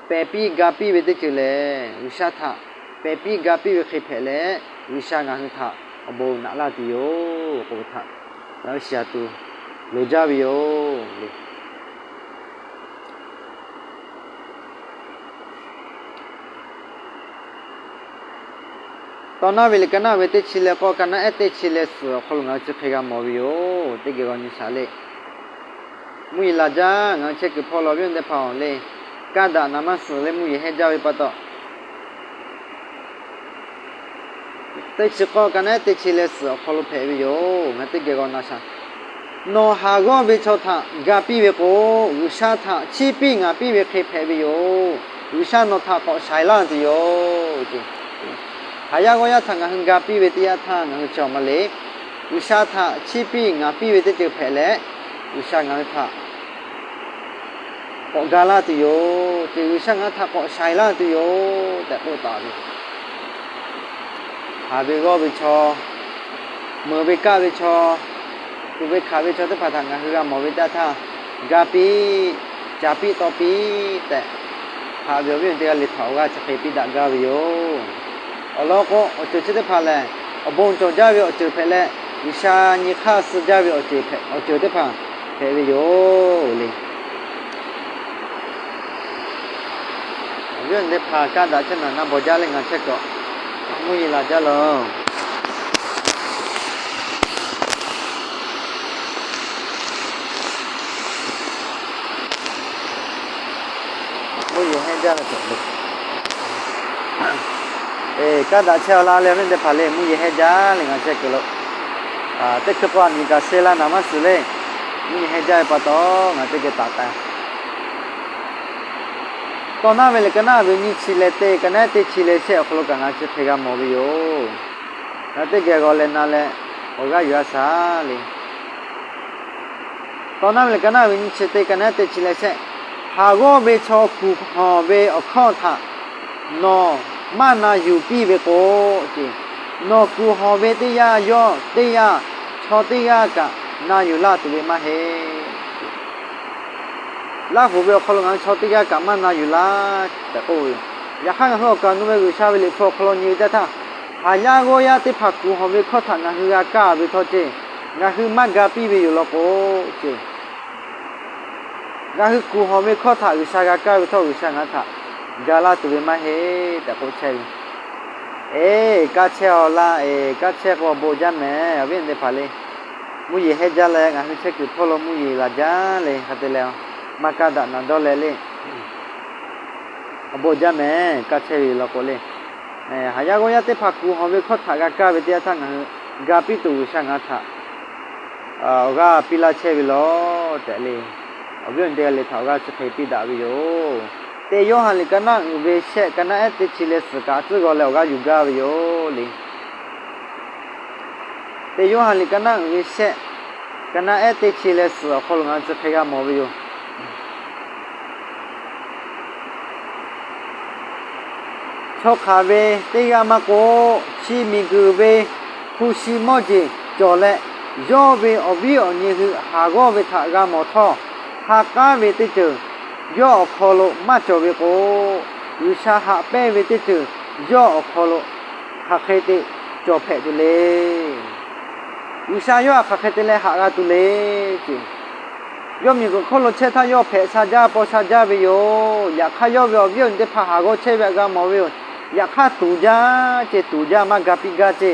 pehˬ piˇ ga piˇ ve teˇ ceuˬ lehˬ, G'uiˬsha htaꞈ pehˬ piˇ ga piˇ ve hk'e hpehꞈ leh, G'uiˬsha ngaˬ hui htaꞈ awˬ bon naꞈ laˇ tuˬ yoˬ k'oˆ ve htaꞈ ngaˬ hui shiˍ tuˬ loˍ jaˇ ve yoˬ le. Tawˇ naˉ ve liꞈ ka naˉ ve teˇ chi leh k'awˇ, ka naˉ ehˉ teˇ chi leh suhˍ awˬ hk'aw lo ngaˬ hui chi hk'e g'a mawˬ ve yoˬ. Teˇ geh g'aw nyi shaˍ le. Mvuhˇ yeˬ laˬ jaˇ. Ngaˬ hui chehˇ kuiˬ hpawˇ lo awˬ viˉ awˬ nyi teˇ hpaˍ-oˬ le, kaˇ daꞈ naˍ maˇ suhˍ leh mvuhˇ yeˬ hehnˇ jaˇ ve pa taw, teˇ chi k'awˇ ka naˉ ehˉ teˇ chi leh suhˍ awˬ hk'aw lo hpehꞈ ve yoˬ. Ngaˬ hui teˇ geh g'aw na shaˍ. Nawˬ haˍ g'awˇ ve chaw htaꞈ ga piˇ ve k'o, G'uiˬsha htaꞈ chiˇ piˇ ngaˍ piˇ ve hk'e hpehꞈ ve yoˬ. G'uiˬsha nawˬ htaꞈ k'awꞈ shaiˍ laˇ tuˬ yoˬ. Haˍ yaˇ g'awˇ yaˇ htaꞈ ngaˬ hui ga piˇ ve teˇ yanˇ htaˇ ngaˬ hui chi awˬ ma le, G'uiˬsha htaꞈ chiˇ piˇ ngaˍ piˇ ve teˇ ceuˬ hpehꞈ leh, G'uiˬsha ngaˬ hui htaꞈ k'awꞈ ga laˇ tuˬ yoˬ ce. G'uiˬsha ngaˬ hui htaꞈ k'awꞈ shaiˍ laˇ tuˬ yoˬ tehꞈ k'oˆ taˍ ve. Haˍ ve g'awˇ ve chaw, meuˬ ve kaˆ ve chaw, tuꞈ ve hkanˍ ve chaw teˇ hpaˍ htaꞈ ngaˬ hui g'a mawˬ ve teˇ yanˇ htaˇ, ga piˇ, caˍ piˇ taw piˇ tehꞈ, haꞈ ve awˬ viˉ awˬ nyi teˇ g'aˇ le htaꞈ awˬ g'aˇ chi hk'e piˇ daꞈ gaˇ ve yoˬ. Awˬ lawn k'o, awˬ ceuˬ chi teˇ hpaˍ lehˬ, awˬ bon cawˬ jaˇ ve awˬ ceuˬ hpehꞈ leh, G'uiˬsha nyi hk'aˇ suh jaˇ ve awˬ ceuˬ teˇ hpaˍ hpehꞈ ve yoˬ le. Awˬ viˉ awˬ nyi teˇ hpaˍ kaˇ daꞈ chehˇ naˍ na bawˬ jaˇ leh ngaˬ chehˇ kuiˬ mvuhˇ yeˬ laˬ jaˇ laˬ. Mvuhˇ yeˬ hehnˇ jaˇ ve, kaˇ daꞈ chehˇ-aw laˇ leh awˬ viˉ teˇ hpaˍ le, mvuhˇ yeˬ hehnˇ jaˇ leh ngaˬ chehˇ kuiˬ lo, teˇ hkui k'o aˬ miˍ kaꞈ sheh laˇ naˍ maˇ suhˍ le. Mvuhˇ yeˬ hehnˇ jaˇ ve pa taw ngaˬ teˇ geh taˍ taˍ. Tawˇ naˉ ve liꞈ ka naˉ ve nyiˇ chi leh teˇ, ka naˉ ehˉ teˇ chi leh shehˆ awˬ hk'aw lo kaꞈ ngaˬ chi hk'e g'a mawˬ ve yoˬ. Ngaˬ teˇ geh g'aw leh na leh awˬ g'aˇ yuˬ-a shaˍ le. Tawˇ naˉ ve liꞈ ka naˉ ve nyiˇ chi teˇ, ka naˉ ehˉ teˇ chi leh shehˆ, haˍ g'awˇ ve chaw kuˬ hawˬ ve awˬ hkawˇ htaꞈ nawˬ maˇ na yuˬ piˇ ve k'o, nawˬ kuˬ hawˬ ve teˇ yanˇ yawˇ teˇ yanˇ chaw teˇ g'aˇ kaꞈ na yuˬ laˇ tuˬ ve maˇ heˆ. Laˇ huˍ ve awˬ hk'aw lo ngaˬ hui chaw teˇ g'aˇ kaꞈ maˇ na yuˬ laˇ tehꞈ k'oˆ ve yoˬ. Yaꞈ hk'aˇ ngaˬ hui awˬ kaˍ awˬ nu ve G'uiˬsha ve liꞈ hpu awˬ hk'aw lo nyi ve teˇ htaˇ, haˍ yaˇ g'awˇ yaˇ teˇ hpaˍ kuˬ hawˬ ve hkawˇ htaꞈ ngaˬ hui g'a kaˇ ve htawˇ ce, ngaˬ hui maˇ ga piˇ ve yoˬ law k'o ce, ngaˬ hui kuˬ hawˬ ve hkawˇ htaꞈ G'uiˬsha g'a kaˇ ve htawˇ G'uiˬsha ngaˬ hui htaꞈ ga laˇ tuˬ ve maˇ heˆ tehꞈ k'oˆ chehˇ ve. Eˬ, kaˇ chehˇ-aw laˇ, eˬ, kaˇ chehˇ k'o awˬ bon jaˇ mehˍ. Awˬ viˉ awˬ nyi teˇ hpaˍ le, mvuhˇ yeˬ hehnˇ jaˇ leh ngaˬ hui chehˇ kuiˬ hpawˇ lo mvuhˇ yeˬ laˬ jaˇ le hk'a te leh, maˇ kaˇ daꞈ naˍ dawˇ leh le, awˬ bon jaˇ mehˍ. Kaˇ chehˇ ve law k'o le, haˍ yaˇ g'awˇ yaˇ teˇ hpaˍ kuˬ hawˬ ve hkawˇ htaꞈ g'a kaˇ ve teˇ yanˇ htaˇ ngaˬ hui ga piˇ tuˬ G'uiˬsha ngaˬ hui htaꞈ awˬ g'aˇ piˇ laˇ chehˇ ve law tehꞈ le, awˬ viˉ awˬ nyi teˇ g'aˇ le htaꞈ awˬ g'aˇ chi hk'e piˇ daꞈ ve yoˬ. Teˇ Yoˇhanˬ liꞈ ka naˉ uiˍ ve shehˆ, ka naˉ ehˉ teˇ chi leh suhˍ kaꞈ tcuhˉ g'aw leh awˬ g'aˇ yuˬ gaˇ ve yoˬ le. Teˇ Yoˇhanˬ liꞈ ka naˉ uiˍ ve shehˆ, ka naˉ ehˉ teˇ chi leh suhˍ awˬ hk'aw lo ngaˬ hui chi hk'e g'a mawˬ ve yoˬ. Chaw hk'aˬ ve teˇ g'aˇ maˇ k'oˆ, chi miˬguiˬ ve hpu shi mawˇ jeˬ cawˬ leh, yawˇ ve awˬ viˉ awˬ nyi hui haˍ g'awˇ ve htaꞈ g'a mawˬ htawˇ, ha k'aˉ ve teˇ ceuˬ yawˇ awˬ hk'aw lo maˇ cawˬ ve k'o, G'uiˬsha haꞈ pehnˇ ve teˇ ceuˬ yawˇ awˬ hk'aw lo hk'aˬ hk'e te cawˬ hpehꞈ tuˬ le. G'uiˬsha yawˇ htaꞈ hk'aˬ hk'e te leh haꞈ g'a tuˬ le ce. Yawˇ miˬguiˬ hk'oˆ lo chehˇ htaˇ yawˇ hpehꞈ sha jaˇ, paw sha jaˇ ve yoˬ. Yaꞈ hk'aˇ yawˇ ve awˬ viˉ awˬ nyi teˇ hpaˍ haˍ g'awˇ chehˇ ve htaꞈ g'a mawˬ ve yoˬ. Yaꞈ hk'aˇ tuˍ jaˇ ce, tuˍ jaˇ maˇ ga piˇ gaˇ ce.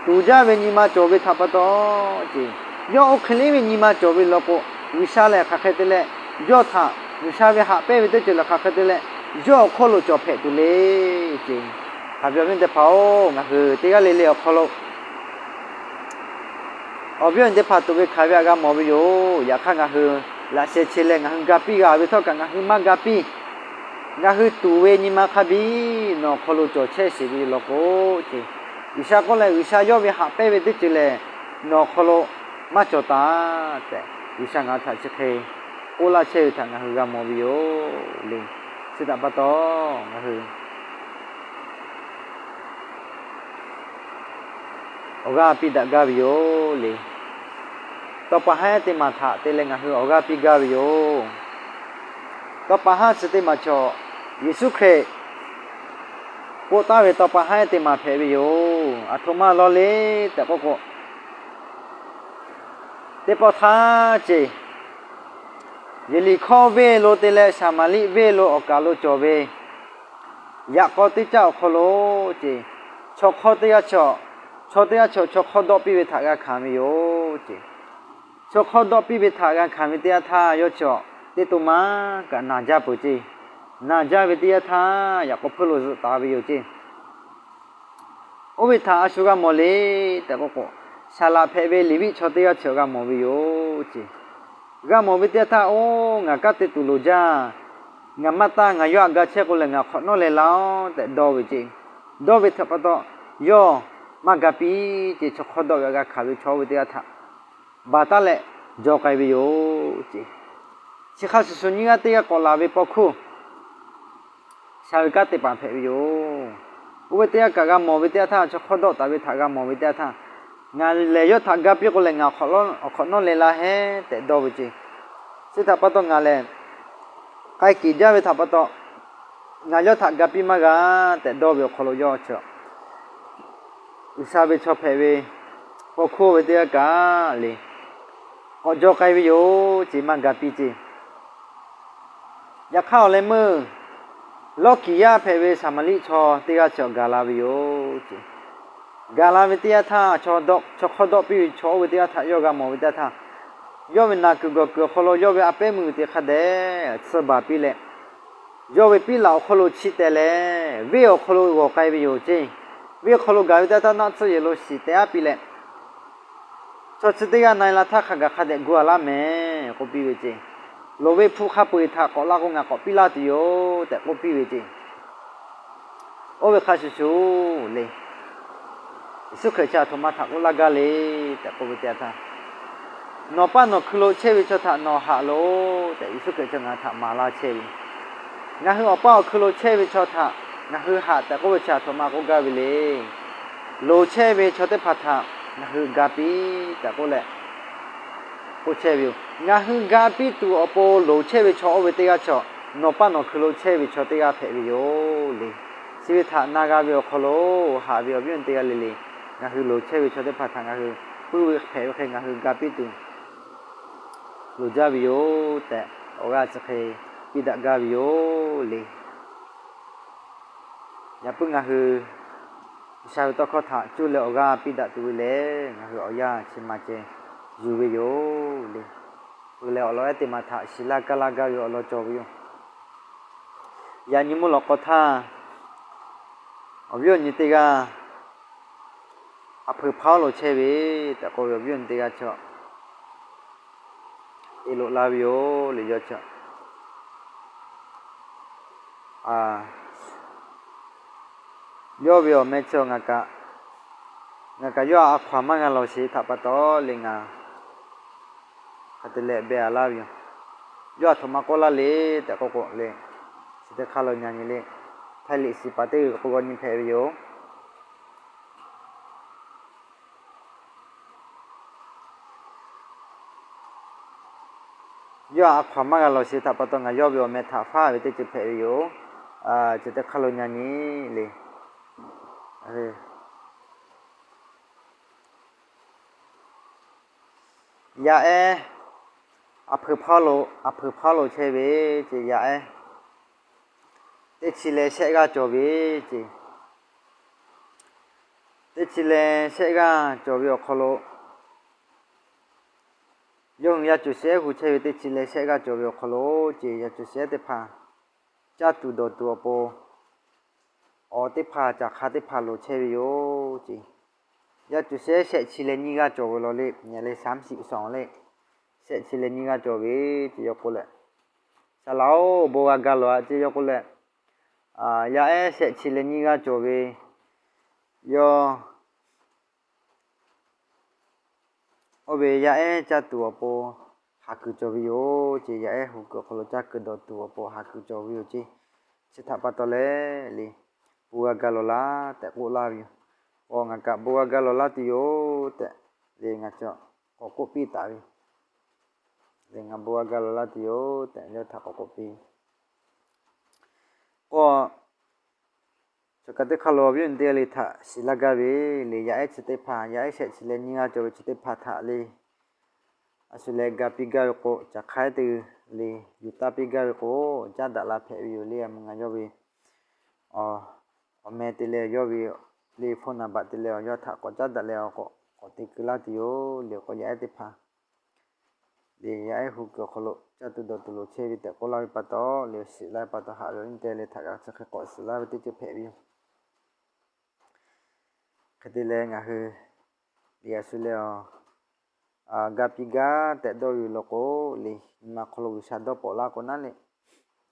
Tuˍ jaˇ ve nyi ma cawˬ ve htaꞈ pa taw ce, yawˇ oˇ hk'e le ve nyi ma cawˬ ve law k'o, G'uiˬsha lehˬ hk'aˬ hk'e te leh yawˇ htaꞈ G'uiˬsha ve haꞈ pehnˇ ve teˇ ceuˬ lehˬ hk'aˬ hk'e te leh yawˇ awˬ hk'oˆ lo cawˬ hpehꞈ tuˬ le ce. Haꞈ ve awˬ viˉ teˇ hpaˍ-oˬ, ngaˬ hui teˇ g'aˇ le le awˬ hk'aw lo awˬ viˉ awˬ nyi teˇ hpaˍ tuꞈ ve hkanˍ ve htaꞈ g'a mawˬ ve yoˬ. Yaꞈ hk'aˇ ngaˬ hui laꞈ sheh che leh ngaˬ hui ga piˇ g'a ve htawˇ kaꞈ ngaˬ hui maˇ ga piˇ. Ngaˬ hui tuˍ ve nyi ma hk'a biˇ nawˬ awˬ hk'aw lo cawˬ chehˇ sheˍ ve yoˬ law k'o ce, G'uiˬsha k'oˆ leh G'uiˬsha yawˇ ve haꞈ pehnˇ ve teˇ ceuˬ lehˬ nawˬ awˬ hk'aw lo maˇ cawˬ taˍ tehꞈ, G'uiˬsha ngaˬ hui htaꞈ chi hk'e k'oˆ laˇ chehˇ ve htaꞈ ngaˬ hui g'a mawˬ ve yoˬ le. Chi htaꞈ pa taw ngaˬ hui awˬ g'aˇ piˇ daꞈ gaˇ ve yoˬ le. tawˇ pa haˉ ehˉ teˇ maˬ htaꞈ te leh ngaˬ hui awˬ g'aˇ piˇ gaˇ ve yoˬ. Tawˇ pa haˉ chi teˇ maˬ chaw, Yeˍsuˆ Hkriꞈ k'oˆ taˍ ve tawˇ pa haˉ ehˉ teˇ maˬ hpehꞈ ve yoˬ. Aˬ htoꞈ ma lawˬ le tehꞈ k'oˆ k'o, teˇ pawˆ htaˇ ceˇ, Yeˍriˆhkoˇ venˇ lo te leh Saˍmaˍriˆ venˇ lo awˬ kaˍ lo cawˬ ve yaꞈ k'aw teˇ caˆ awˬ hk'aw lo ceˇ, chaw hk'awˇ teˇ g'aˇ chaw, chaw teˇ g'aˇ chaw chaw hk'awˇ dawˆ piˇ ve htaꞈ g'a hkanˍ ve yoˬ ceˇ. Chaw hk'awˇ dawˆ piˇ ve htaꞈ g'a hkanˍ ve teˇ yanˇ htaˇ, yawˇ chaw teˇ to maˇ kaꞈ naˬ jaˇ peuˬ ceˇ. Naˬ jaˇ ve teˇ yanˇ htaˇ, yaꞈ k'aw hpeuˇ lo zuhꞈ taˍ ve yoˬ ceˇ. Oˇ ve htaꞈ a shu g'a mawˬ le tehꞈ k'oˆ k'o, saˍ laꞈ hpehꞈ ve Leˍviˆ chaw teˇ g'aˇ chaw g'a mawˬ ve yoˬ ceˇ. G'a mawˬ ve teˇ yanˇ htaˇ, oˇ, ngaˬ kanˉ te tuˬ loˍ jaˇ, ngaˬ maˇ taˇ, ngaˬ yawˇ htaꞈ ga chehˇ k'o lehˬ ngaˬ hk'awꞈ nawˉ leh laˇ-oˆ tehꞈ dawˇ ve ceˇ. Dawˇ ve htaꞈ pa taw, yawˇ maˇ ga piˇ ceˇ. Chaw hk'awˇ dawˆ ve htaꞈ g'a hkanˍ ve chaw oˇ ve teˇ g'aˇ htaꞈ baˬ taˉ leh jaw k'ai ve yoˬ ceˇ. Chi hk'a shuˍ shuˍ nyiˇ g'aˇ teˇ g'aˇ k'awꞈ laˬ ve paw hkuˇ sha ve kanˉ te paˍ hpehꞈ ve yoˬ. Oˇ ve teˇ g'aˇ kaꞈ g'a mawˬ ve teˇ yanˇ htaˇ, chaw hk'awˇ dawˆ taˍ ve htaꞈ g'a mawˬ ve teˇ yanˇ htaˇ, ngaˬ lehˬ yawˇ htaꞈ ga piˇ k'o lehˬ ngaˬ awˬ hk'awꞈ nawˉ leh laˇ heˉ tehꞈ dawˇ ve ceˇ. Chi htaꞈ pa taw ngaˬ lehˬ k'ai kiˍ jaˇ ve htaꞈ pa taw, ngaˬ yawˇ htaꞈ ga piˇ maˇ g'a tehꞈ dawˇ ve awˬ hk'aw lo yawˇ chaw, G'uiˬsha ve chaw hpehꞈ ve paw hkuˇ ve teˇ g'aˇ kaꞈ le, k'awꞈ jaw k'ai ve yoˬ ceˇ, maˇ ga piˇ ceˇ. Yaꞈ hk'aˇ awˬ leh meuˇ, lawˇ kiˍ yaˇ hpehꞈ ve Saˍmaˍriˆ chaw teˇ g'aˇ chaw gaˬ la ve yoˬ ceˇ. Gaˬ la ve teˇ yanˇ htaˇ, chaw hk'awˇ dawˆ piˇ ve chaw oˇ ve teˇ g'aˇ htaꞈ yawˇ g'a mawˬ ve teˇ yanˇ htaˇ, yawˇ ve naˬ kuiˬ gawˬ kuiˬ awˬ hk'aw lo yawˇ ve a pehˉ meuˇ teꞈ hk'a dehꞈ tsuhˇ baˬ piˇ leh, yawˇ ve piˉ laꞈ awˬ hk'aw lo chiˇ teh leh, venˇ awˬ hk'aw lo g'awˬ k'ai ve yoˬ ceˇ. Venˇ awˬ hk'aw lo gaˬ ve teˇ yanˇ htaˇ naˆ tsuhˇ yehˬ lo shiˍ teh aˉ piˇ leh, chaw chi teˇ g'aˇ na e la htaˇ hk'a gaˬ hk'a dehꞈ gu a laˇ mehˍ k'oˆ piˇ ve ceˇ. Loˍ ve hpu hk'a peu eˬ htaꞈ k'awꞈ la k'o ngaˬ k'awꞈ piˇ laˇ tuˬ yoˬ tehꞈ k'oˆ piˇ ve ceˇ. Oˇ ve hk'a shuˍ shuˍ le, Yeˍsuˆ Hkriꞈ chi aˬ htoꞈ ma htaꞈ k'oˆ laˇ gaˇ le tehꞈ k'oˆ ve teˇ yanˇ htaˇ, nawˬ paˆ nawˬ hkui lo chehˇ ve chaw htaꞈ nawˬ haꞈ loˬ tehꞈ Yeˍsuˆ Hkriꞈ chi ngaˬ hui htaꞈ maˍ laˇ chehˇ ve. Ngaˬ hui awˬ paˇ awˬ hkui lo chehˇ ve chaw htaꞈ ngaˬ hui haꞈ tehꞈ k'oˆ ve chi aˬ htoꞈ ma k'oˆ gaˇ ve le. Loˍ chehˇ ve chaw teˇ hpaˍ htaꞈ ngaˬ hui ga piˇ tehꞈ k'oˆ leh k'oˆ chehˇ ve yoˬ. Ngaˬ hui ga piˇ tuˬ awˬ pon loˍ chehˇ ve chaw oˇ ve teˇ g'aˇ chaw, nawˬ paˇ nawˬ hkui lo chehˇ ve chaw teˇ g'aˇ hpehꞈ ve yoˬ le. Chi ve htaꞈ na g'a ve awˬ hk'aw lo haꞈ ve awˬ viˉ awˬ nyi teˇ g'aˇ le le, ngaˬ hui loˍ chehˇ ve chaw teˇ hpaˍ htaꞈ ngaˬ hui puiˉ ve hpehꞈ ve hk'e ngaˬ hui ga piˇ tuˬ loˍ jaˇ ve yoˬ tehꞈ awˬ g'aˇ chi hk'e piˇ daꞈ gaˇ ve yoˬ le. Yaꞈ puiˉ ngaˬ hui G'uiˬsha ve tawˇ hkawˇ htaꞈ cuˇ leh awˬ g'aˇ piˇ daꞈ tuˬ ve lehˬ, ngaˬ hui awˬ yanˇ chi ma ceh yuˬ ve yoˬ le. Peuˬ leh awˬ lawn ehˉ teˇ maˬ htaꞈ shiˍ laˇ kaˇ laˇ gaˇ ve awˬ lawn cawˬ ve yoˬ. Yaꞈ nyi mvuhˇ lawꞈ k'aw htaˇ, awˬ viˉ awˬ nyi teˇ g'aˇ aˬ hpeuꞈ hpaˇ lo chehˇ ve tehꞈ k'oˆ ve awˬ viˉ awˬ nyi teˇ g'aˇ chaw te loꞈ la ve yoˬ le. Yawˇ chaw yawˇ ve awˬ meh chi ngaˬ kaꞈ, ngaˬ kaꞈ yawˇ a hkaw-anˬ maˇ g'a lawˬ sheˍ htaꞈ pa taw le ngaˬ hk'a te leh beh a laˇ ve yoˬ. Yawˇ aˬ htoꞈ ma k'oˆ laˇ le tehꞈ k'oˆ k'o le, chi teˇ hk'aˇ lo nyi nyi le, Htaiˇ liꞈ shiˍ paˍ teˇ g'uiˬ k'o g'aw nyi hpehꞈ ve yoˬ. Yawˇ a hkaw-anˬ maˇ g'a lawˬ sheˍ htaꞈ pa taw ngaˬ yawˇ ve awˬ meh htaꞈ faˉ ve teˇ ceuˬ hpehꞈ ve yoˬ. Chi teˇ hk'aˇ lo nyi nyi le. Yaˇ ehˉ aˬ hpeuꞈ hpaˇ lo, aˬ hpeuꞈ hpaˇ lo chehˇ ve ce, yaˇ ehˉ teˇ chi leh shehˆ g'aˇ cawˬ ve ce. Teˇ chi leh shehˆ g'aˇ cawˬ ve awˬ hk'aw lo, yawˇ hui yaˇ cuˬ shehˆ hui chehˇ ve teˇ chi leh shehˆ g'aˇ cawˬ ve awˬ hk'aw lo ce, yaˇ cuˬ shehˆ teˇ hpaˍ caˇ tuˬ dawˬ tuˬ awˬ pon awˬ teˇ hpaˍ caˬ hk'a teˇ hpaˍ loˍ chehˇ ve yoˬ ce. Yaˇ cuˬ shehˆ shehˆ chi leh nyiˇ g'aˇ cawˬ ve law le, nyi leh สามสิบสอง le, shehˆ chi leh nyiˇ g'aˇ cawˬ ve ce. Yawˇ k'oˆ leh, Saˍ laꞈ-oˬ, bon g'a gaˇ lawˬ-a ce. Yawˇ k'oˆ leh, yaˇ ehˉ shehˆ chi leh nyiˇ g'aˇ cawˬ ve, yawˇ oˇ ve yaˇ ehˉ caˇ tuˬ awˬ pon haˍ kuiˬ cawˬ ve yoˬ ce. Yaˇ ehˉ hu kuiˬ awˬ hk'aw lo caˇ kuiˬ dawˬ tuˬ awˬ pon haˍ kuiˬ cawˬ ve yoˬ ce. Chi htaꞈ pa taw leh le, bon g'a gaˇ lawˬ laˇ tehꞈ k'oˆ laˇ ve yoˬ. Awˬ, ngaˬ kaꞈ bon g'a gaˇ lawˬ laˇ tuˬ yoˬ tehꞈ le ngaˬ cawˬ k'awꞈ k'oˆ piˇ taˍ ve. lehˬ ngaˬ bon g'a ga lawˬ laˇ tuˬ yoˬ tehꞈ yawˇ htaꞈ k'awꞈ k'oˆ piˇ. K'o, chaw kaꞈ teˇ hk'aˇ lo awˬ viˉ awˬ nyi teˇ g'aˇ le htaꞈ shiˍ laˇ gaˇ ve, lehˬ yaˇ ehˉ chi teˇ hpaˍ, yaˇ ehˉ shehˆ chi leh nyiˇ g'aˇ cawˬ ve chi teˇ hpaˍ htaꞈ le, a shu leh ga piˇ gaˇ ve k'o, caˬ hk'aiˉ teˇ g'uiˬ le yuˬ taˇ piˇ gaˇ ve k'o, caˉ daꞈ la hpehꞈ ve yoˬ le. A mvuhˇ ngaˬ yawˇ ve awˬ meh te leh yawˇ ve le phone number te leh awˬ yawˇ htaꞈ k'awꞈ caˉ daꞈ leh awˬ k'awꞈ k'awꞈ te keu laˇ tuˬ yoˬ. Lehˬ k'o yaˇ ehˉ teˇ hpaˍ lehˬ yaˇ ehˉ hu kuiˬ awˬ hk'aw lo caˇ tuˬ dawˬ tuˬ loˍ chehˇ ve tehꞈ k'oˆ laˇ ve pa taw, lehˬ shiˍ laˇ ve pa taw haꞈ ve awˬ viˉ teˇ g'aˇ le htaꞈ g'a chi hk'e k'awꞈ shiˍ laˇ ve teˇ ceuˬ hpehꞈ ve yoˬ. Hk'e te leh ngaˬ hui lehˬ a shu leh awˬ ga piˇ gaˇ tehꞈ dawˇ ve law k'o, lehˬ nyi ma hk'aw lo G'uiˬsha dawˇ pawnˍ laˇ k'o naˉ leh,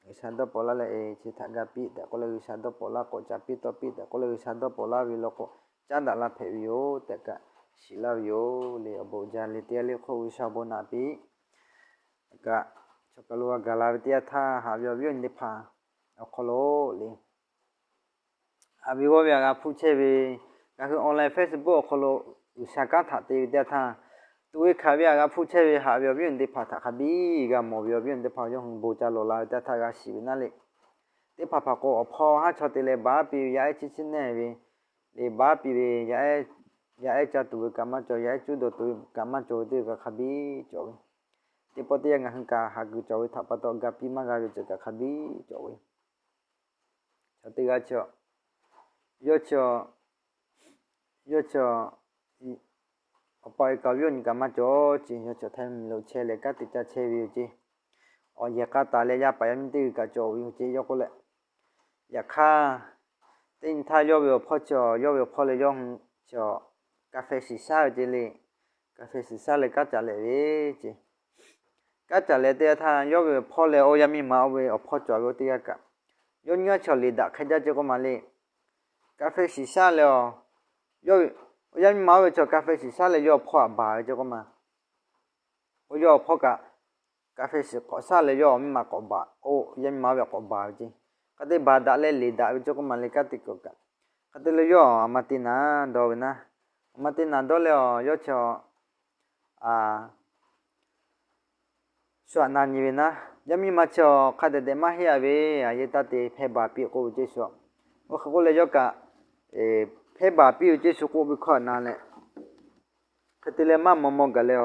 G'uiˬsha dawˇ pawnˍ laˇ leh, e chi htaꞈ ga piˇ tehꞈ k'oˆ leh G'uiˬsha dawˇ pawnˍ laˇ k'o, caˍ piˇ tawˇ piˇ tehꞈ k'oˆ leh G'uiˬsha dawˇ pawnˍ laˇ ve law k'o, caˉ daꞈ la hpehꞈ ve yoˬ tehꞈ kaꞈ shiˍ laˇ ve yoˬ. Lehˬ awˬ bon uiˍ jaˇ le teˇ g'aˇ le hk'oˆ G'uiˬsha awˬ bon naꞈ piˇ kaꞈ, chaw kaˬ lo g'a gaˬ la ve teˇ yanˇ htaˇ haꞈ ve awˬ viˉ awˬ nyi teˇ hpaˍ awˬ hk'aw lo lehˬ, haꞈ ve g'awˇ ve aꞈ g'a hpuˇ chehˇ ve, ngaˬ hui online Facebook awˬ hk'aw lo G'uiˬsha kanˉ htaꞈ te ve teˇ yanˇ htaˇ, tuꞈ ve hkanˍ ve aꞈ g'a hpuˇ chehˇ ve haꞈ ve awˬ viˉ awˬ nyi teˇ hpaˍ htaꞈ hk'a biˇ g'a mawˬ ve awˬ viˉ awˬ nyi teˇ hpaˍ yawˇ hui bon ca lawˬ la ve teˇ yanˇ htaˇ g'a shiˍ ve naˉ leh, teˇ hpaˍ hpaˍ k'o awˬ hpawˇ haˉ chaw te leh baˉ piˇ ve yaˇ ehˉ chi chi neˇ ve, lehˬ baˉ piˇ ve yaˇ ehˉ, yaˇ ehˉ caˇ tuˬ ve kaꞈ maˇ cawˬ, yaˇ ehˉ cuˉ dawˬ tuˬ ve kaꞈ maˇ cawˬ ve teˇ g'aˇ hk'a biˇ cawˬ ve. Teˇ pawˆ teˇ yanˇ ngaˬ hui kaꞈ haꞈ kuiˬ cawˬ ve htaꞈ pa taw ga piˇ maˇ g'a ve ceuˬ kaꞈ hk'a biˇ cawˬ ve. Chaw teˇ g'aˇ chi, yawˇ chi, yawˇ chi awˬ pa e kaꞈ awˬ viˉ awˬ nyi kaꞈ maˇ cawˬ ce, yawˇ chi Htaiˇ mvuhˇmiˬ lo chehˇ leh kanˉ te caˇ chehˇ ve yoˬ ce. Awˬ yehˬ k'a taˍ leh yaˇ paˍ yaˇ miˇ teˇ g'uiˬ kaꞈ cawˬ ve yoˬ ce. Yawˇ k'oˆ leh, yaꞈ hk'aˇ, teˇ nyi htaˇ yawˇ ve awˬ hpawˇ chi, yawˇ ve awˬ hpawˇ leh yawˇ hui chi, ka hpeh shiˍ shaˉ ve ce le. Ka hpeh shiˍ shaˉ leh kanˉ caˍ leh ve ce. Kanˉ caˍ leh teˇ yanˇ htaˇ yawˇ ve awˬ hpawˇ leh oˇ yaˇ miˇ ma oˇ ve awˬ hpawˇ cawˬ ve oˇ teˇ g'aˇ kaꞈ, yawˇ nyi a chaw liꞈ daꞈ hk'e jaˇ ce k'oˆ ma le. Ka hpeh shiˍ shaˉ leh a, yawˇ ve oˇ yaˇ miˇ ma oˇ ve chaw ka hpeh shiˍ shaˉ leh yawˇ awˬ hpawˇ htaꞈ baˬ ve ce k'oˆ ma. Oˇ yawˇ awˬ hpawˇ kaꞈ ka hpeh shiˍ k'awꞈ shaˉ leh yawˇ awˬ miˇ ma k'awꞈ baˬ, oˇ yaˇ miˇ ma oˇ ve k'awꞈ baˬ ve ce. Hk'a te baˬ daꞈ leh liꞈ daꞈ ve ce k'oˆ ma le kanˉ te kuiˬ kaꞈ. Hk'a te leh yawˇ a ma te naˍ dawˇ ve naˉ, a ma te naˍ dawˇ leh a yawˇ chi shu aꞈ na nyi ve naˉ, yaˇ miˇ ma chi a hk'a dehꞈ dehꞈ maˇ heˆ a ve, a yehˬ taˇ te hpehˇ baˬ piˇ k'oˆ ve ce shu. Oˇ hk'e k'oˆ leh yawˇ kaꞈ hpehˇ baˬ piˇ ve ce shu k'oˆ ve hkawˇ aꞈ na leh, hk'e te leh maˇ maw maw gaˬ leh a,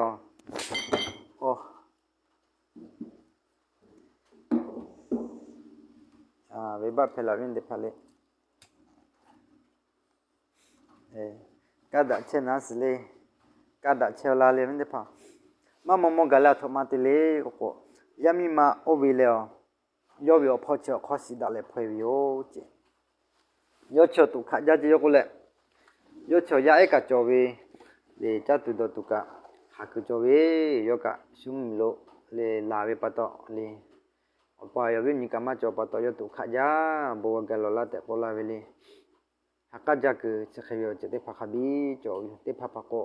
venˇbaˆ hpehˇ laˬ ve teˇ hpaˍ le. Kaˇ daꞈ chehˇ naˉ suhˍ le. Kaˇ daꞈ chehˇ la le ve teˇ hpaˍ. Maˇ maw maw gaˬ leh a htoꞈ ma te le k'o k'o, yaˇ miˇ ma oˇ ve leh a, yawˇ ve awˬ hpawˇ chi awˬ hk'aw shiˍ daꞈ leh hpaw e ve yoˬ ce. Yawˇ chi awˬ toꞈ hkaꞈ jaˇ ce yawˇ k'oˆ leh, yawˇ chi awˬ yaˇ ehˉ kaꞈ cawˬ ve, lehˬ caˇ tuˬ dawˬ tuˬ kaꞈ haꞈ kuiˬ cawˬ ve, yawˇ kaꞈ shu mvuhˇmiˬ lo lehˬ laˬ ve pa taw le, awˬ pa awˬ viˉ awˬ nyi kaꞈ maˇ cawˬ pa taw yawˇ toꞈ hkaꞈ jaˇ bon g'a gaˬ lawˬ laˇ tehꞈ k'oˆ laˇ ve le. Ha k'aˉ jaˇ kuiˬ chi hk'e ve awˬ ceuˬ teˇ hpaˍ hk'a biˇ cawˬ ve yoˬ. Teˇ hpaˍ hpaˍ k'o,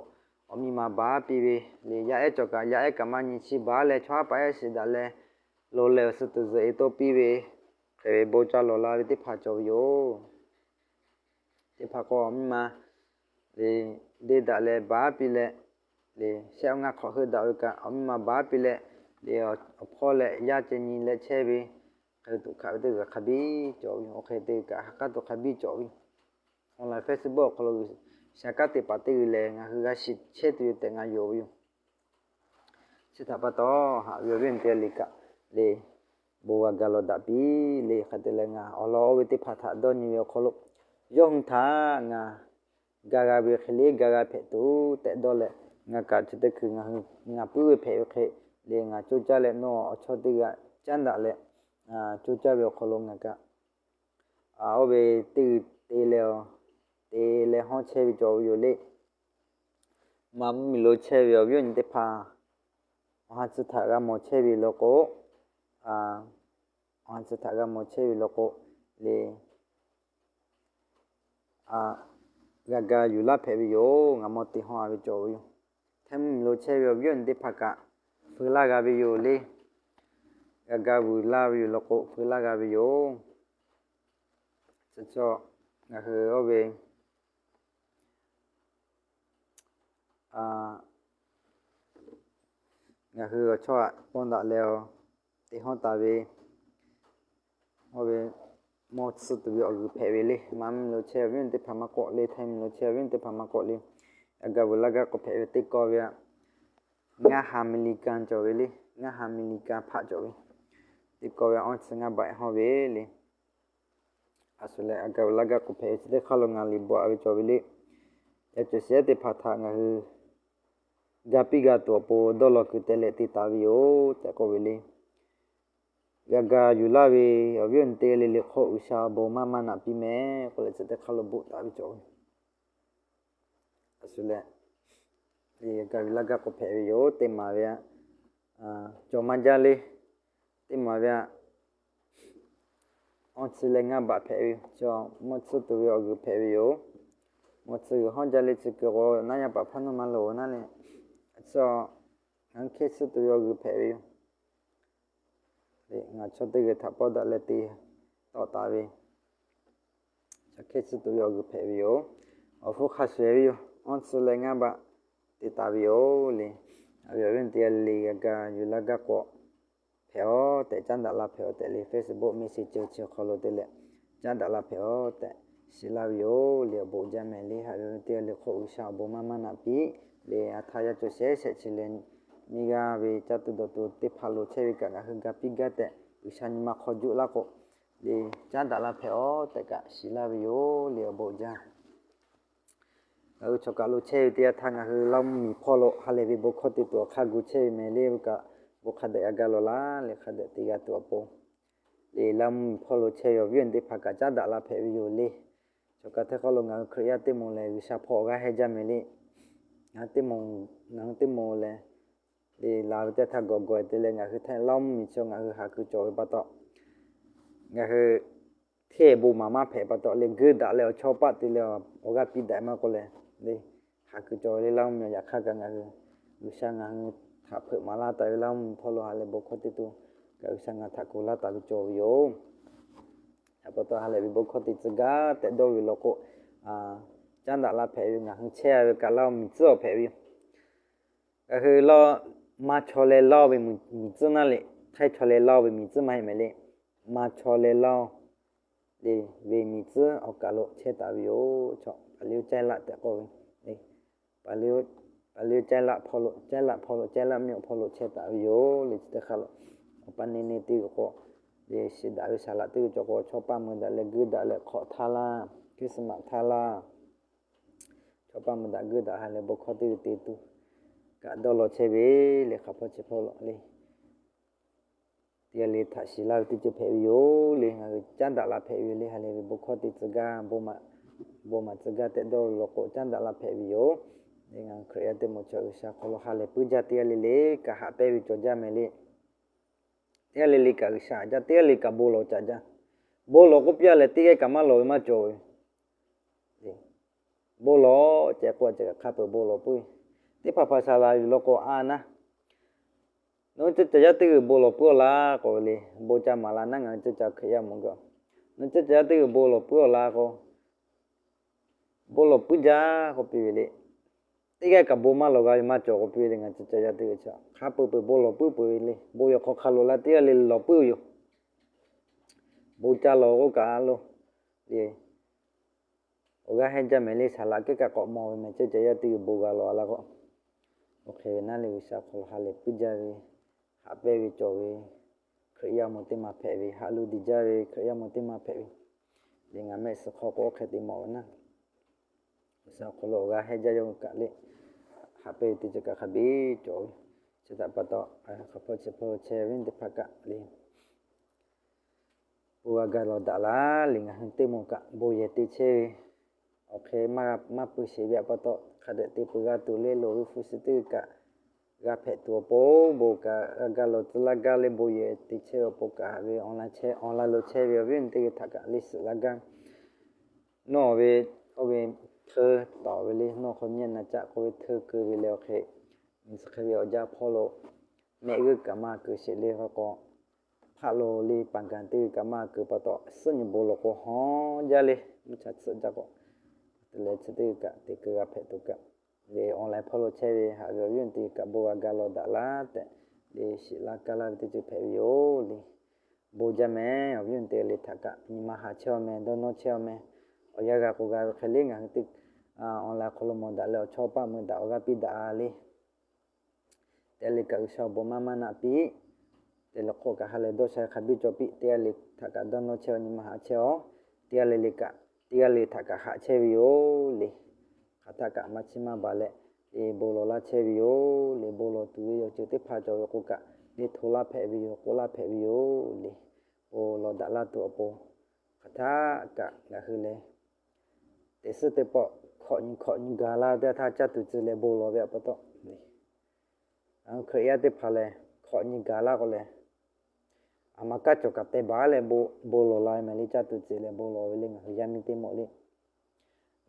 awˬ miˇ ma baˬ piˇ ve le, yaˇ ehˉ cawˬ kaꞈ yaˇ ehˉ kaꞈ maˇ nyi, chi baˬ leh chaw haˉ paˍ ehˉ shiˍ daꞈ leh, loˍ lehˬ awˬ suh tuˬ zuhꞈ e toˇ piˇ ve, hk'e ve bon ca lawˬ la ve teˇ hpaˍ cawˬ ve yoˬ. Teˇ hpaˍ k'o, awˬ miˇ ma le deˇ daꞈ leh baˬ piˇ leh, le shehˆ awˬ ngaˇ hk'awꞈ heuˆ daꞈ ve kaꞈ, awˬ miˇ ma baˬ piˇ leh, le awˬ hpawˇ leh yaˇ ceh nyi leh chehˇ ve, hk'e ve toꞈ hkaꞈ ve teˇ g'aˇ hk'a biˇ cawˬ ve yoˬ. Oˇ hk'e te kaꞈ ha k'aˉ tuˬ hk'a biˇ cawˬ ve yoˬ. Online Facebook awˬ hk'aw lo G'uiˬsha kanˉ te paˍ teˇ g'uiˬ lehˬ, ngaˬ hui g'a shiˍ chehˇ tuˬ yoˬ tehꞈ ngaˬ yonˍ ve yoˬ. Chi htaꞈ pa taw, haꞈ ve awˬ viˉ awˬ nyi teˇ g'aˇ le kaꞈ le, bon g'a gaˬ lawˬ daꞈ piˇ le. Hk'e te leh ngaˬ awˬ lawn oˇ ve teˇ hpaˍ htaꞈ dawˇ nyi ve awˬ hk'aw lo, yawˇ hui htaꞈ ngaˬ ga g'a ve hk'e le ga g'a hpehꞈ tuˬ tehꞈ dawˇ leh, ngaˬ kaꞈ chi teˇ hkui ngaˬ hui ngaˬ puiˉ ve hpehꞈ ve hk'e le, ngaˬ coˇ caˇ leh nawˬ awˬ chawˇ teˇ g'aˇ caˉ daꞈ leh, coˇ caˇ ve awˬ hk'aw lo ngaˬ kaꞈ oˇ ve teˇ g'uiˬ te leh, te leh hawˉ chehˇ ve cawˬ ve yoˬ le. Maˇ mvuhˇmiˬ lo chehˇ ve awˬ viˉ awˬ nyi teˇ hpaˍ, awˬ ha tcuh htaꞈ g'a mawˬ chehˇ ve law k'o, awˬ ha tcuh htaꞈ g'a mawˬ chehˇ ve law k'o le, g'a ga yuˬ laˇ hpehꞈ ve yoˬ. Ngaˬ mawˇ te hawˇ a ve cawˬ ve yoˬ. Htaiˇ mvuhˇmiˬ lo chehˇ ve awˬ viˉ awˬ nyi teˇ hpaˍ kaꞈ feu laˇ g'a ve yoˬ le. G'a ga vuiˬ laˇ ve yoˬ law k'o, feu laˇ g'a ve yoˬ. Chi chaw ngaˬ hui oˇ ve, a, Ngaˬ hui awˬ chawˇ aꞈ pawˇ daꞈ leh, teˇ hawˉ taˍ ve, oˇ ve mawˇ tsuhˇ tuˬ ve awˬ g'uiˬ hpehꞈ ve le. Maˇ mvuhˇ miˬ lo chehˇ ve awˬ viˉ awˬ nyi teˇ hpaˍ maˇ k'awꞈ le, htaiˇ miˬ lo chehˇ ve awˬ viˉ awˬ nyi teˇ hpaˍ maˇ k'awꞈ le. Aˬ gaˬ vuiˬ laˇ gaˇ k'awꞈ hpehꞈ ve teˇ kawˇ ve aꞈ, ngaˇ ha miˬ liˍ kaˇ cawˬ ve le. Ngaˇ ha miˬ liˍ kaˇ hpaˆ cawˬ ve teˇ kawˇ ve awˇ chi ngaˇ baꞈ hawˇ ve le. A shuˍ leh aˬ gaˬ vuiˬ laˇ gaˇ k'awꞈ hpehꞈ ve chi teˇ hk'aˇ lo ngaˬ liꞈ bvuhꞈ a ve cawˬ ve le. Yaˇ cawˬ shehˍ teˇ hpaˍ htaꞈ ngaˬ hui ga piˇ g'a tuˬ awˬ pon dawˇ law kuiˬ teh leh te taˍ ve yoˬ tehꞈ k'oˆ ve le. G'a ga yuˬ laˇ ve awˬ viˉ awˬ nyi teˇ g'aˇ le le hk'oˆ G'uiˬsha awˬ bon maˇ maˇ naꞈ piˇ meh k'oˆ leh chi teˇ hk'aˇ lo bvuhꞈ taˍ ve cawˬ ve. A shuˍ leh, g'a ga yuˬ laˇ gaˇ k'awꞈ hpehꞈ ve yoˬ. Teˇ maˬ ve aꞈ, cawˬ maˇ jaˇ le. Teˇ maˬ ve aꞈ, awˇ chi leh ngaˇ baꞈ hpehꞈ ve yoˬ. Chaw mawˇ tsuhˇ tuˬ ve awˬ g'uiˬ hpehꞈ ve yoˬ. Mawˇ tsuhˇ g'uiˬ hawˉ jaˇ le chi kuiˬ k'o naˉ yaˇ paˍ hpaˇ nuˇ maˇ loˍ naˉ le. Chaw ngaˬ hkehˇ tsuhˇ tuˬ ve awˬ g'uiˬ hpehꞈ ve yoˬ. Ngaˬ chaw teˇ g'uiˬ htaꞈ pawˇ daꞈ leh te tawˆ taˍ ve, chaw hkehˇ tsuhˇ tuˬ ve awˬ g'uiˬ hpehꞈ ve yoˬ. Awˬ hpfuhˇ hk'a shuˍ ve yoˬ. Awˇ chi leh ngaˇ baꞈ te taˍ ve yoˬ le. Awˬ viˉ awˬ nyi teˇ g'aˇ le le g'a ga yuˬ laˇ gaˇ k'awꞈ hpehꞈ-oˬ tehꞈ, caˉ daꞈ la hpehꞈ-oˬ tehꞈ le, Facebook message chi awˬ hk'aw lo te leh caˉ daꞈ la hpehꞈ-oˬ tehꞈ shiˍ laˇ ve yoˬ le. Awˬ bon jaˇ meh le. Haꞈ ve teˇ g'aˇ le hk'oˆ G'uiˬsha awˬ bon maˇ maˇ naꞈ piˇ le. A htaˇ yaˇ cawˬ shehˍ shehˍ chi leh miˇ g'aˇ ve caˇ tuˬ dawˬ tuˬ teˇ hpaˍ lo chehˇ ve kaꞈ ngaˬ hui ga piˇ gaˇ tehꞈ G'uiˬsha nyi ma hk'aw juˆ laˇ k'o le, caˉ daꞈ la hpehꞈ-oˬ tehꞈ kaꞈ shiˍ laˇ ve yoˬ le. Awˬ bon jaˇ. Ngaˬ hui chaw kaˬ lo chehˇ ve teˇ yanˇ htaˇ ngaˬ hui Laˇ huˍ mvuhˇ miˬ hpawˇ lo ha lehˬ ve bon hkawˇ te tuˬ awˬ hk'aˇ gu chehˇ ve meh le. Kaꞈ bon hk'a dehꞈ g'a ga lawˬ laˇ le. Hk'a dehꞈ te g'a tuˬ awˬ pon le, Laˇ huˍ mvuhˇ miˬ hpawˇ lo chehˇ ve awˬ viˉ awˬ nyi teˇ hpaˍ kaꞈ caˉ daꞈ la hpehꞈ ve yoˬ le. Chaw kaˬ hteˇ hk'aw lo ngaˬ hui Hkriꞈ yaˇ teˇ moˍ lehˬ G'uiˬsha hpawˇ awˬ g'aˇ hehnˇ jaˇ meh le. Ngaˬ hui teˇ moˍ, ngaˬ hui teˇ moˍ lehˬ le, la ve teˇ htaˇ gawˬ gawˬ-e te leh ngaˬ hui hteˇ Laˇ huˍ mvuhˇ miˬ chi ngaˬ hui haꞈ kuiˬ cawˬ ve pa taw, ngaˬ hui hteˇ bon maˍ maˇ hpehꞈ pa taw le, guˇ daꞈ leh awˬ chawˇ paˆ te leh awˬ g'aˇ piˇ daꞈ maˇ k'oˆ leh le, haꞈ kuiˬ cawˬ ve le. Laˇ huˍ mvuhˇ miˬ yaꞈ hk'aˇ kaꞈ ngaˬ hui G'uiˬsha ngaˬ hui htaꞈ hpeuꞈ maˍ laˇ taˍ ve Laˇ huˍ mvuhˇ miˬ hpawˇ lo ha lehˬ bon hkawˇ te tuˬ kaꞈ G'uiˬsha ngaˬ htaꞈ kuˬ laˇ taˍ ve cawˬ ve yoˬ. Yaꞈ pa taw ha lehˬ ve bon hkawˇ te tcuh gaˇ tehꞈ dawˇ ve law k'o, caˉ daꞈ la hpehꞈ ve ngaˬ hui chehˇ a ve kaꞈ Laˇ huˍ miˬ tcuhˉ awˬ hpehꞈ ve yoˬ. Ngaˬ hui Laˇ, maˇ chaw leh Laˇ ve miˬ tcuhˉ naˉ le, htaiˇ chaw leh Laˇ ve miˬ tcuhˉ maˇ heˆ meh le. Maˇ chaw leh Laˇ le ve miˬ tcuhˉ awˬ kaˬ lo chehˇ taˍ ve yoˬ. Chaw paˍ liˇ oˇ Caˇ laˆ tehꞈ k'oˆ ve le. Paˍ liˇ oˇ Caˇ laˆ hpawˇ lo, Caˇ laˆ hpawˇ lo, Caˇ laˆ miˬ awˬ hpawˇ lo chehˇ taˍ ve yoˬ le. Chi teˇ hk'aˇ lo awˬ pa neˇ neˇ teˇ g'uiˬ k'o le, shiˍ daꞈ ve saˍ laꞈ teˇ g'uiˬ cawˬ k'o, chaw paˇ mui daꞈ leh guˇ daꞈ leh hk'awꞈ htaˇ laˇ, Christmas htaˇ laˇ, chaw paˇ mui daꞈ guˇ daꞈ ha lehˬ bon hkawˇ teˇ g'uiˬ te tuˬ kaꞈ dawˇ law chehˇ ve le. Hk'aˬ hpawˇ chi hpawˇ lo le, teˇ g'aˇ le htaꞈ shiˍ laˇ ve teˇ ceuˬ hpehꞈ ve yoˬ le. Ngaˬ hui caˉ daꞈ la hpehꞈ ve le. Ha lehˬ ve bon hkawˇ te tcuh gaˇ, bon maˍ tcuh gaˇ tehꞈ dawˇ law k'o caˉ daꞈ la hpehꞈ ve yoˬ. Ngaˬ hui Hkriꞈ yaˇ teˇ moˍ chaw G'uiˬsha hk'aw lo ha lehˬ puiˉ jaˇ teˇ g'aˇ le le kaꞈ haꞈ pehnˇ ve cawˬ jaˇ meh le. Teˇ g'aˇ le le kaꞈ G'uiˬsha haꞈ jaˇ, teˇ g'aˇ le kaꞈ bon lawˬ caꞈ jaˇ. Bon lawˬ k'oˆ piˇ a leh teˇ g'aˇ kaꞈ maˇ lawˬ ve maˇ cawˬ ve. Bon lawˬ ceh k'o a ceh kaꞈ hk'a peuˬ bon lawˬ puiˉ ve. Teˇ hpaˍ hpaˍ saˍ laꞈ yuˬ law k'o a naˉ, nawˬ hui ceuˇ caˬ yaˇ teˇ g'uiˬ bon lawˬ puiˉ-aw laˇ k'o le, bon ca maˍ la naˉ ngaˬ hui ceuˇ caˬ Hkriꞈ yaˇ mawˬ gaˬ. Nawˬ hui ceuˇ caˬ yaˇ teˇ g'uiˬ bon lawˬ puiˉ-aw laˇ k'o, bon lawˬ puiˉ jaˇ k'oˆ piˇ ve le. Teˇ g'aˇ kaꞈ bon maˇ lawˬ g'a ve maˇ cawˬ k'oˆ piˇ ve le. Ngaˬ ceuˇ caˬ yaˇ teˇ g'uiˬ chi hk'a peuˬ peuˬ bon lawˬ puiˉ peuˬ ve le. Bon yehˬ hk'aw hk'a loꞈ la teˇ g'aˇ le lawˬ puiˉ ve yoˬ. Bon ca lawˬ k'oˆ kaꞈ lo le. Awˬ g'aˇ hehnˇ jaˇ meh le. Saˍ laꞈ kehˉ kaꞈ k'awꞈ mawˬ ve meh ceuˇ caˬ yaˇ teˇ g'uiˬ bon g'a lawˬ a laˇ k'o, oˇ hk'e ve naˉ le G'uiˬsha hk'aw lo ha lehˬ puiˉ jaˇ ve, haꞈ pehnˇ ve cawˬ ve, Hkriꞈ yaˇ mawˬ teˇ ma hpehꞈ ve, haꞈ lo diˬ jaˇ ve Hkriꞈ yaˇ mawˬ teˇ ma hpehꞈ ve le. Ngaˬ mehˆ suh hk'aw k'o oˇ hk'e te mawˬ ve naˉ, G'uiˬsha hk'aw lo awˬ g'aˇ hehnˇ jaˇ yawˇ hui kaꞈ le, haꞈ pehnˇ ve teˇ ceuˬ kaꞈ hk'a biˇ cawˬ ve. Chi htaꞈ pa taw, hk'aˬ hpawˇ chi hpawˇ lo chehˇ ve teˇ hpaˍ kaꞈ le, bon g'a ga lawˬ daꞈ laˇ le. Ngaˬ hui teˇ moˍ kaꞈ bon yehˬ te chehˇ ve awˬ hk'e maˇ pui sheˍ ve pa taw, hk'a dehꞈ te peuˬ g'a tuˬ le. Loˍ ve hpu shi teˇ g'uiˬ kaꞈ g'a hpehꞈ tuˬ awˬ pon bon kaꞈ g'a ga lawˬ tcuh laˇ gaˇ le. Bon yehˬ te chehˇ ve awˬ pon kaꞈ ve online chehˇ, online lo chehˇ ve awˬ viˉ awˬ nyi teˇ g'uiˬ htaꞈ kaꞈ leˇ suhˍ laˇ gaˇ. Nawˬ ve, oˇ ve hteu tawˍ ve le, nawˬ hk'aw nyi na caꞈ k'oˆ ve hteu keu ve le awˬ hk'e, miˬ tcuh hk'e ve awˬ jaˇ hpawˇ lo mehˆ g'uˇ kaꞈ maˇ keu sheˍ le. Hk'a k'o, hpaˆ lo le paˍ gaˬ teˇ g'uiˬ kaꞈ maˇ keu pa taw, suhˉ nyi bon lawˬ k'o hawˉ jaˇ le. Mvuhˇ cha tsuhꞈ jaˇ k'o, te leh chi teˇ g'uiˬ kaꞈ te keu g'a hpehꞈ tuˬ kaꞈ le, online hpawˇ lo chehˇ ve haꞈ ve awˬ viˉ awˬ nyi teˇ g'uiˬ kaꞈ bon g'a ga lawˬ daꞈ laˇ tehꞈ le shiˍ laˇ kaˇ laˇ ve teˇ ceuˬ hpehꞈ ve yoˬ le. Bon jaˇ mehˍ. Awˬ viˉ awˬ nyi teˇ g'aˇ le htaꞈ kaꞈ nyi ma haꞈ chehˇ-aw mehˍ, dawˇ nawˇ chehˇ-aw mehˍ. Awˬ yanˇ g'a k'o g'a ve hk'e le ngaˬ hui teˇ online hk'aw lo mawˬ daꞈ leh awˬ chawˇ paˆ mui daꞈ awˬ g'aˇ piˇ daꞈ le. Teˇ g'aˇ le kaꞈ G'uiˬsha awˬ bon maˇ maˇ naꞈ piˇ. Te leh hk'oˆ kaꞈ ha lehˬ dawˇ sha hk'a biˇ cawˬ piˇ. Teˇ g'aˇ le htaꞈ kaꞈ dawˇ nawˇ chehˇ-aw, nyi ma haꞈ chehˇ-aw. Teˇ g'aˇ le le kaꞈ teˇ g'aˇ le htaꞈ kaꞈ haꞈ chehˇ ve yoˬ le. Hk'aˬ htaˆ kaꞈ maˇ chiˇ maˇ baˬ leh, bon lawˬ laˇ chehˇ ve yoˬ le. Bon lawˬ tuˬ ve awˬ ceuˬ teˇ hpaˍ cawˬ ve k'o kaꞈ, le hto laˇ hpehꞈ ve yoˬ, k'oˆ laˇ hpehꞈ ve yoˬ le. Bon lawˬ daꞈ laˇ tuˬ awˬ pon hk'aˬ htaˆ kaꞈ ngaˬ hui lehˬ teꞈ suhˉ teˇ pawˆ hkawꞈ nyi hkawꞈ nyi gaˬ laˇ ve teˇ htaˇ caˇ tuˬ tcuh leh bon lawˬ ve awˬ pa taw, ngaˬ hui Hkriꞈ yaˇ teˇ hpaˍ lehˬ hkawꞈ nyi gaˬ laˇ k'o leh, aˬ ma kaˉ cawˬ kaꞈ te baˬ leh bon lawˬ la ve maˬ le. Caˇ tuˬ tcuh leh bon lawˬ ve le ngaˬ hui yaˇ miˇ teˇ mawˬ le.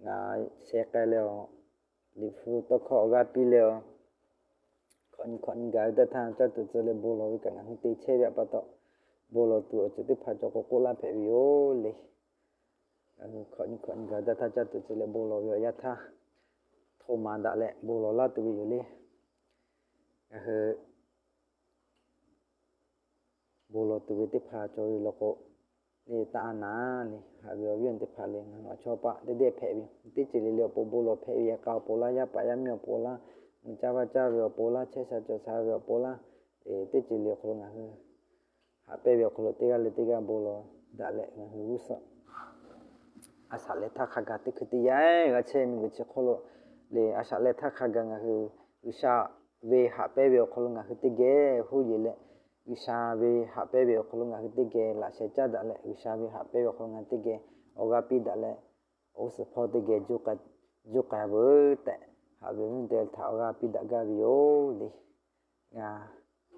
Ngaˬ sheh k'ai leh-aˬ, Liꞈ hpu tawˇ hkawˇ awˬ g'aˇ piˇ leh-aˬ, hkawꞈ nyi hkawꞈ nyi gaˬ ve teˇ htaˇ caˇ tuˬ tcuh leh bon lawˬ ve kaꞈ ngaˬ hui te chehˇ ve awˬ pa taw, bon lawˬ tuˬ awˬ ceuˬ teˇ hpaˍ cawˬ k'o k'oˆ laˇ hpehꞈ ve yoˬ le. Ngaˬ hui hkawꞈ nyi hkawꞈ nyi gaˬ ve teˇ htaˇ caˇ tuˬ tcuh leh bon lawˬ ve awˬ yanˇ htaˇ, hto maˍ daꞈ leh bon lawˬ laˇ tuˬ ve yoˬ le. Ngaˬ hui bon lawˬ tuˬ ve teˇ hpaˍ cawˬ ve law k'o, le taˇ a naˍ le. Haꞈ ve awˬ viˉ awˬ nyi teˇ hpaˍ le ngaˬ hui awˬ chawˇ paˆ teˇ dehꞈ hpehꞈ ve yoˬ. Teˇ ceuˬ le le awˬ pon bon lawˬ hpehꞈ ve, yaꞈ k'a awˬ pon laˇ, yaˇ paˍ yaˇ miˇ awˬ pon laˇ, mui caˇ vaˇ caˇ ve awˬ pon laˇ, chehˇ sha cawˬ sha ve awˬ pon laˇ, teˇ ceuˬ le awˬ hk'aw lo ngaˬ hui haꞈ pehnˇ ve awˬ hk'aw lo teˇ g'aˇ le teˇ g'aˇ bon lawˬ daꞈ leh ngaˬ hui g'uˇ suhˍ a shaꞈ leh htaˇ hk'a gaˬ teˇ hkui teˇ yanˇ g'a chehˇ miˬguiˬ chi hk'oˆ lo le, a shaꞈ leh htaˇ hk'a gaˬ ngaˬ hui G'uiˬsha ve haꞈ pehnˇ ve awˬ hk'aw lo ngaˬ hui teˇ geh huˉ yeˬ leh, G'uiˬsha ve haꞈ pehnˇ ve awˬ hk'aw lo ngaˬ hui teˇ geh laꞈ sheh caˉ daꞈ leh, G'uiˬsha ve haꞈ pehnˇ ve awˬ hk'aw lo ngaˬ hui teˇ geh awˬ g'aˇ piˇ daꞈ leh, awˬ g'uˇ suhˍ hpawˇ teˇ geh juˇ k'ai veuˬ tehꞈ, haꞈ ve awˬ viˉ teˇ g'aˇ le htaꞈ awˬ g'aˇ piˇ daꞈ gaˇ ve yoˬ le. Ngaˬ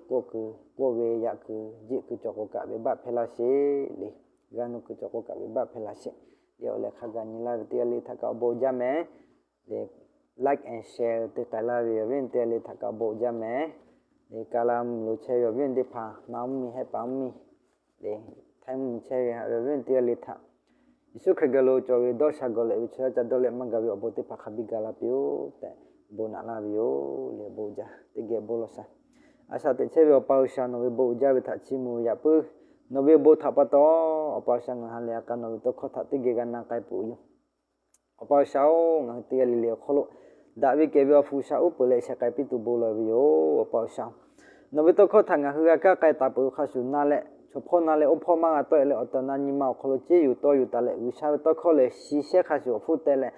k'oˆ kuiˬ k'oˆ ve yaꞈ kuiˬ jeˆ kuiˬ cawˬ k'o kaꞈ venˇbaˆ hpehˇ laˇ sheˍ le. G'a nuˇ kuiˬ cawˬ k'o kaꞈ venˇbaˆ hpehˇ laˇ sheˍ le. Awˬ leh hk'a gaˬ nyi laˇ ve teˇ g'aˇ le htaꞈ kaꞈ awˬ bon jaˇ mehˍ le. Like and share te k'ai laˇ ve awˬ viˉ teˇ g'aˇ le htaꞈ kaꞈ awˬ bon jaˇ mehˍ le. Kaˇ laˇ mvuhˇ miˬ lo chehˇ ve awˬ viˉ teˇ hpaˍ, Manˇ mvuhˇ miˬ, Hehˆ paˍ mvuhˇ miˬ le, Htaiˇ mvuhˇ miˬ chehˇ ve haꞈ ve awˬ viˉ teˇ g'aˇ le htaꞈ Yeˍsuˆ Hkriꞈ geh lo cawˬ ve dawˇ sha gawˬ leh ve chaw yaˇ ca dawˇ leh maˇ gaˬ ve awˬ bon teˇ hpaˍ hk'a biˇ ga la piˇ-oˆ tehꞈ bon naꞈ laˇ ve yoˬ le. Awˬ bon jaˇ. Teˇ geh bon lawˬ shaˍ. A shaꞈ teꞈ chehˇ ve Awˬ pa G'uiˬsha, nawˬ ve bon uiˍ jaˇ ve htaꞈ chiˇ mvuh ve yaꞈ puiˉ. Nawˬ ve awˬ bon htaꞈ pa taw, Awˬ pa G'uiˬsha, ngaˬ ha lehˬ a k'a nawˬ ve tawˇ hkawˇ htaꞈ teˇ geh g'a na k'ai peuˬ yoˬ. Awˬ pa G'uiˬsha-oˬ, ngaˬ hui teˇ g'aˇ le le awˬ hk'aw lo daꞈ ve kehˬ ve awˬ hpu G'uiˬsha uˉ peunˍ leh sheh k'ai piˇ tuˬ bon lawˬ ve yoˬ. Awˬ pa G'uiˬsha, nawˬ ve tawˇ hkawˇ htaꞈ ngaˬ hui g'a kaˇ k'ai taˍ peuˬ ve hk'a shuˍ na leh, chaw hpawˇ na leh oˇ hpawˇ maˇ g'a tawˆ e leh awˬ tehˬ awˬ na nyi ma awˬ hk'aw lo ceˇ yuˬ tawˇ yuˬ taˍ leh, G'uiˬsha ve tawˇ hkawˇ lehˬ shi shehˉ hk'a shuˍ awˬ hpfuhˇ teh leh,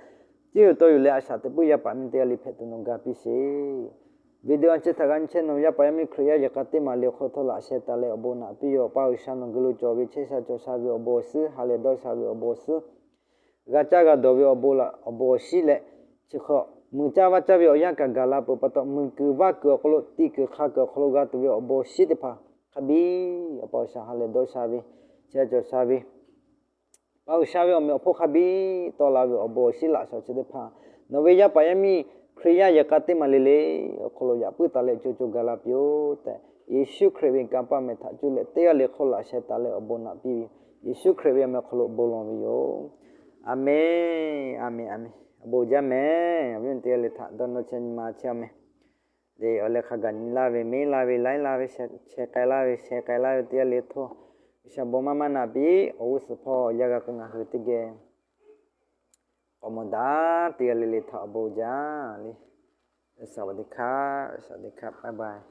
ceˇ yuˬ tawˇ yuˬ leh a shaꞈ teꞈ puiˉ yaˇ paˍ miˇ teˇ g'aˇ le hpehꞈ tuˬ nawˬ ga piˇ sheˍ. Video a ciˉ htaꞈ g'a nyi chehˇ nawˬ ve yaˇ paˍ yaˇ miˇ Hkriꞈ yaˇ yehˬ k'a teˇ maˬ le awˬ hk'aw lo htawˇ laꞈ sheh taˍ leh awˬ bon naꞈ piˇ yoˬ. Awˬ pa G'uiˬsha, nawˬ geh lo cawˬ ve chehˇ sha cawˬ sha ve awˬ bon awˬ suhˉ, ha lehˬ dawˇ sha ve awˬ bon awˬ suhˉ, g'a caˇ g'a dawˬ ve awˬ bon laꞈ awˬ bon awˬ shiˉ leh, chi hk'aw muiˬ caˇ vaˇ caˇ ve awˬ yanˇ kaꞈ gaˬ la peuˬ pa taw, muiˬ kuiˬ vaˇ kuiˬ awˬ hk'aw lo tiꞈ kuiˬ hk'a kuiˬ awˬ hk'aw lo g'a tuˬ ve awˬ bon awˬ shiˉ teˇ hpaˍ hk'a biˇ Awˬ pa G'uiˬsha ha lehˬ dawˇ sha ve, chehˇ sha cawˬ sha ve, Awˬ pa G'uiˬsha ve awˬ meꞈ awˬ hponˇ hk'a biˇ tawˆ la ve awˬ bon awˬ shiˉ laꞈ shawnˍ chi teˇ hpaˍ, nawˬ ve yaˇ paˍ yaˇ miˇ Hkriꞈ yaˇ yehˬ k'a teˇ maˬ le le awˬ hk'aw lo yaꞈ puiˉ taˍ leh co co gaˬ la piˇ-oˆ tehꞈ, Yeˍsuˆ Hkriꞈ ve kanˇ paˆ meh htaꞈ cuˇ leh teˇ g'aˇ le hk'aw laꞈ sheh taˍ leh awˬ bon naꞈ piˇ ve, Yeˍsuˆ Hkriꞈ ve awˬ meh awˬ hk'aw lo bon lawˬ ve yoˬ. Aˍmenˍ, aˍmenˍ, aˍmenˍ. Awˬ bon jaˇ mehˍ. Awˬ viˉ teˇ g'aˇ le htaꞈ dawˇ nawˇ chehˇ nyi ma chehˇ-aw mehˍ. Le awˬ leh hk'a gaˬ nyi laˇ ve, meˉ laˇ ve, laiˉ laˇ ve, sheh k'ai laˇ ve, sheh k'ai laˇ ve teˇ g'aˇ le htawˇ, G'uiˬsha bon maˇ maˇ naꞈ piˇ. Awˬ g'uˇ suhˍ hpawˇ yaˇ g'a k'o ngaˬ hui teˇ geh k'awꞈ mawˬ daꞈ. Teˇ g'aˇ le le htaꞈ awˬ bon jaˇ le. Saˍ waˍ de hkaˇ, saˍ waˍ de hkaˇ, bye bye.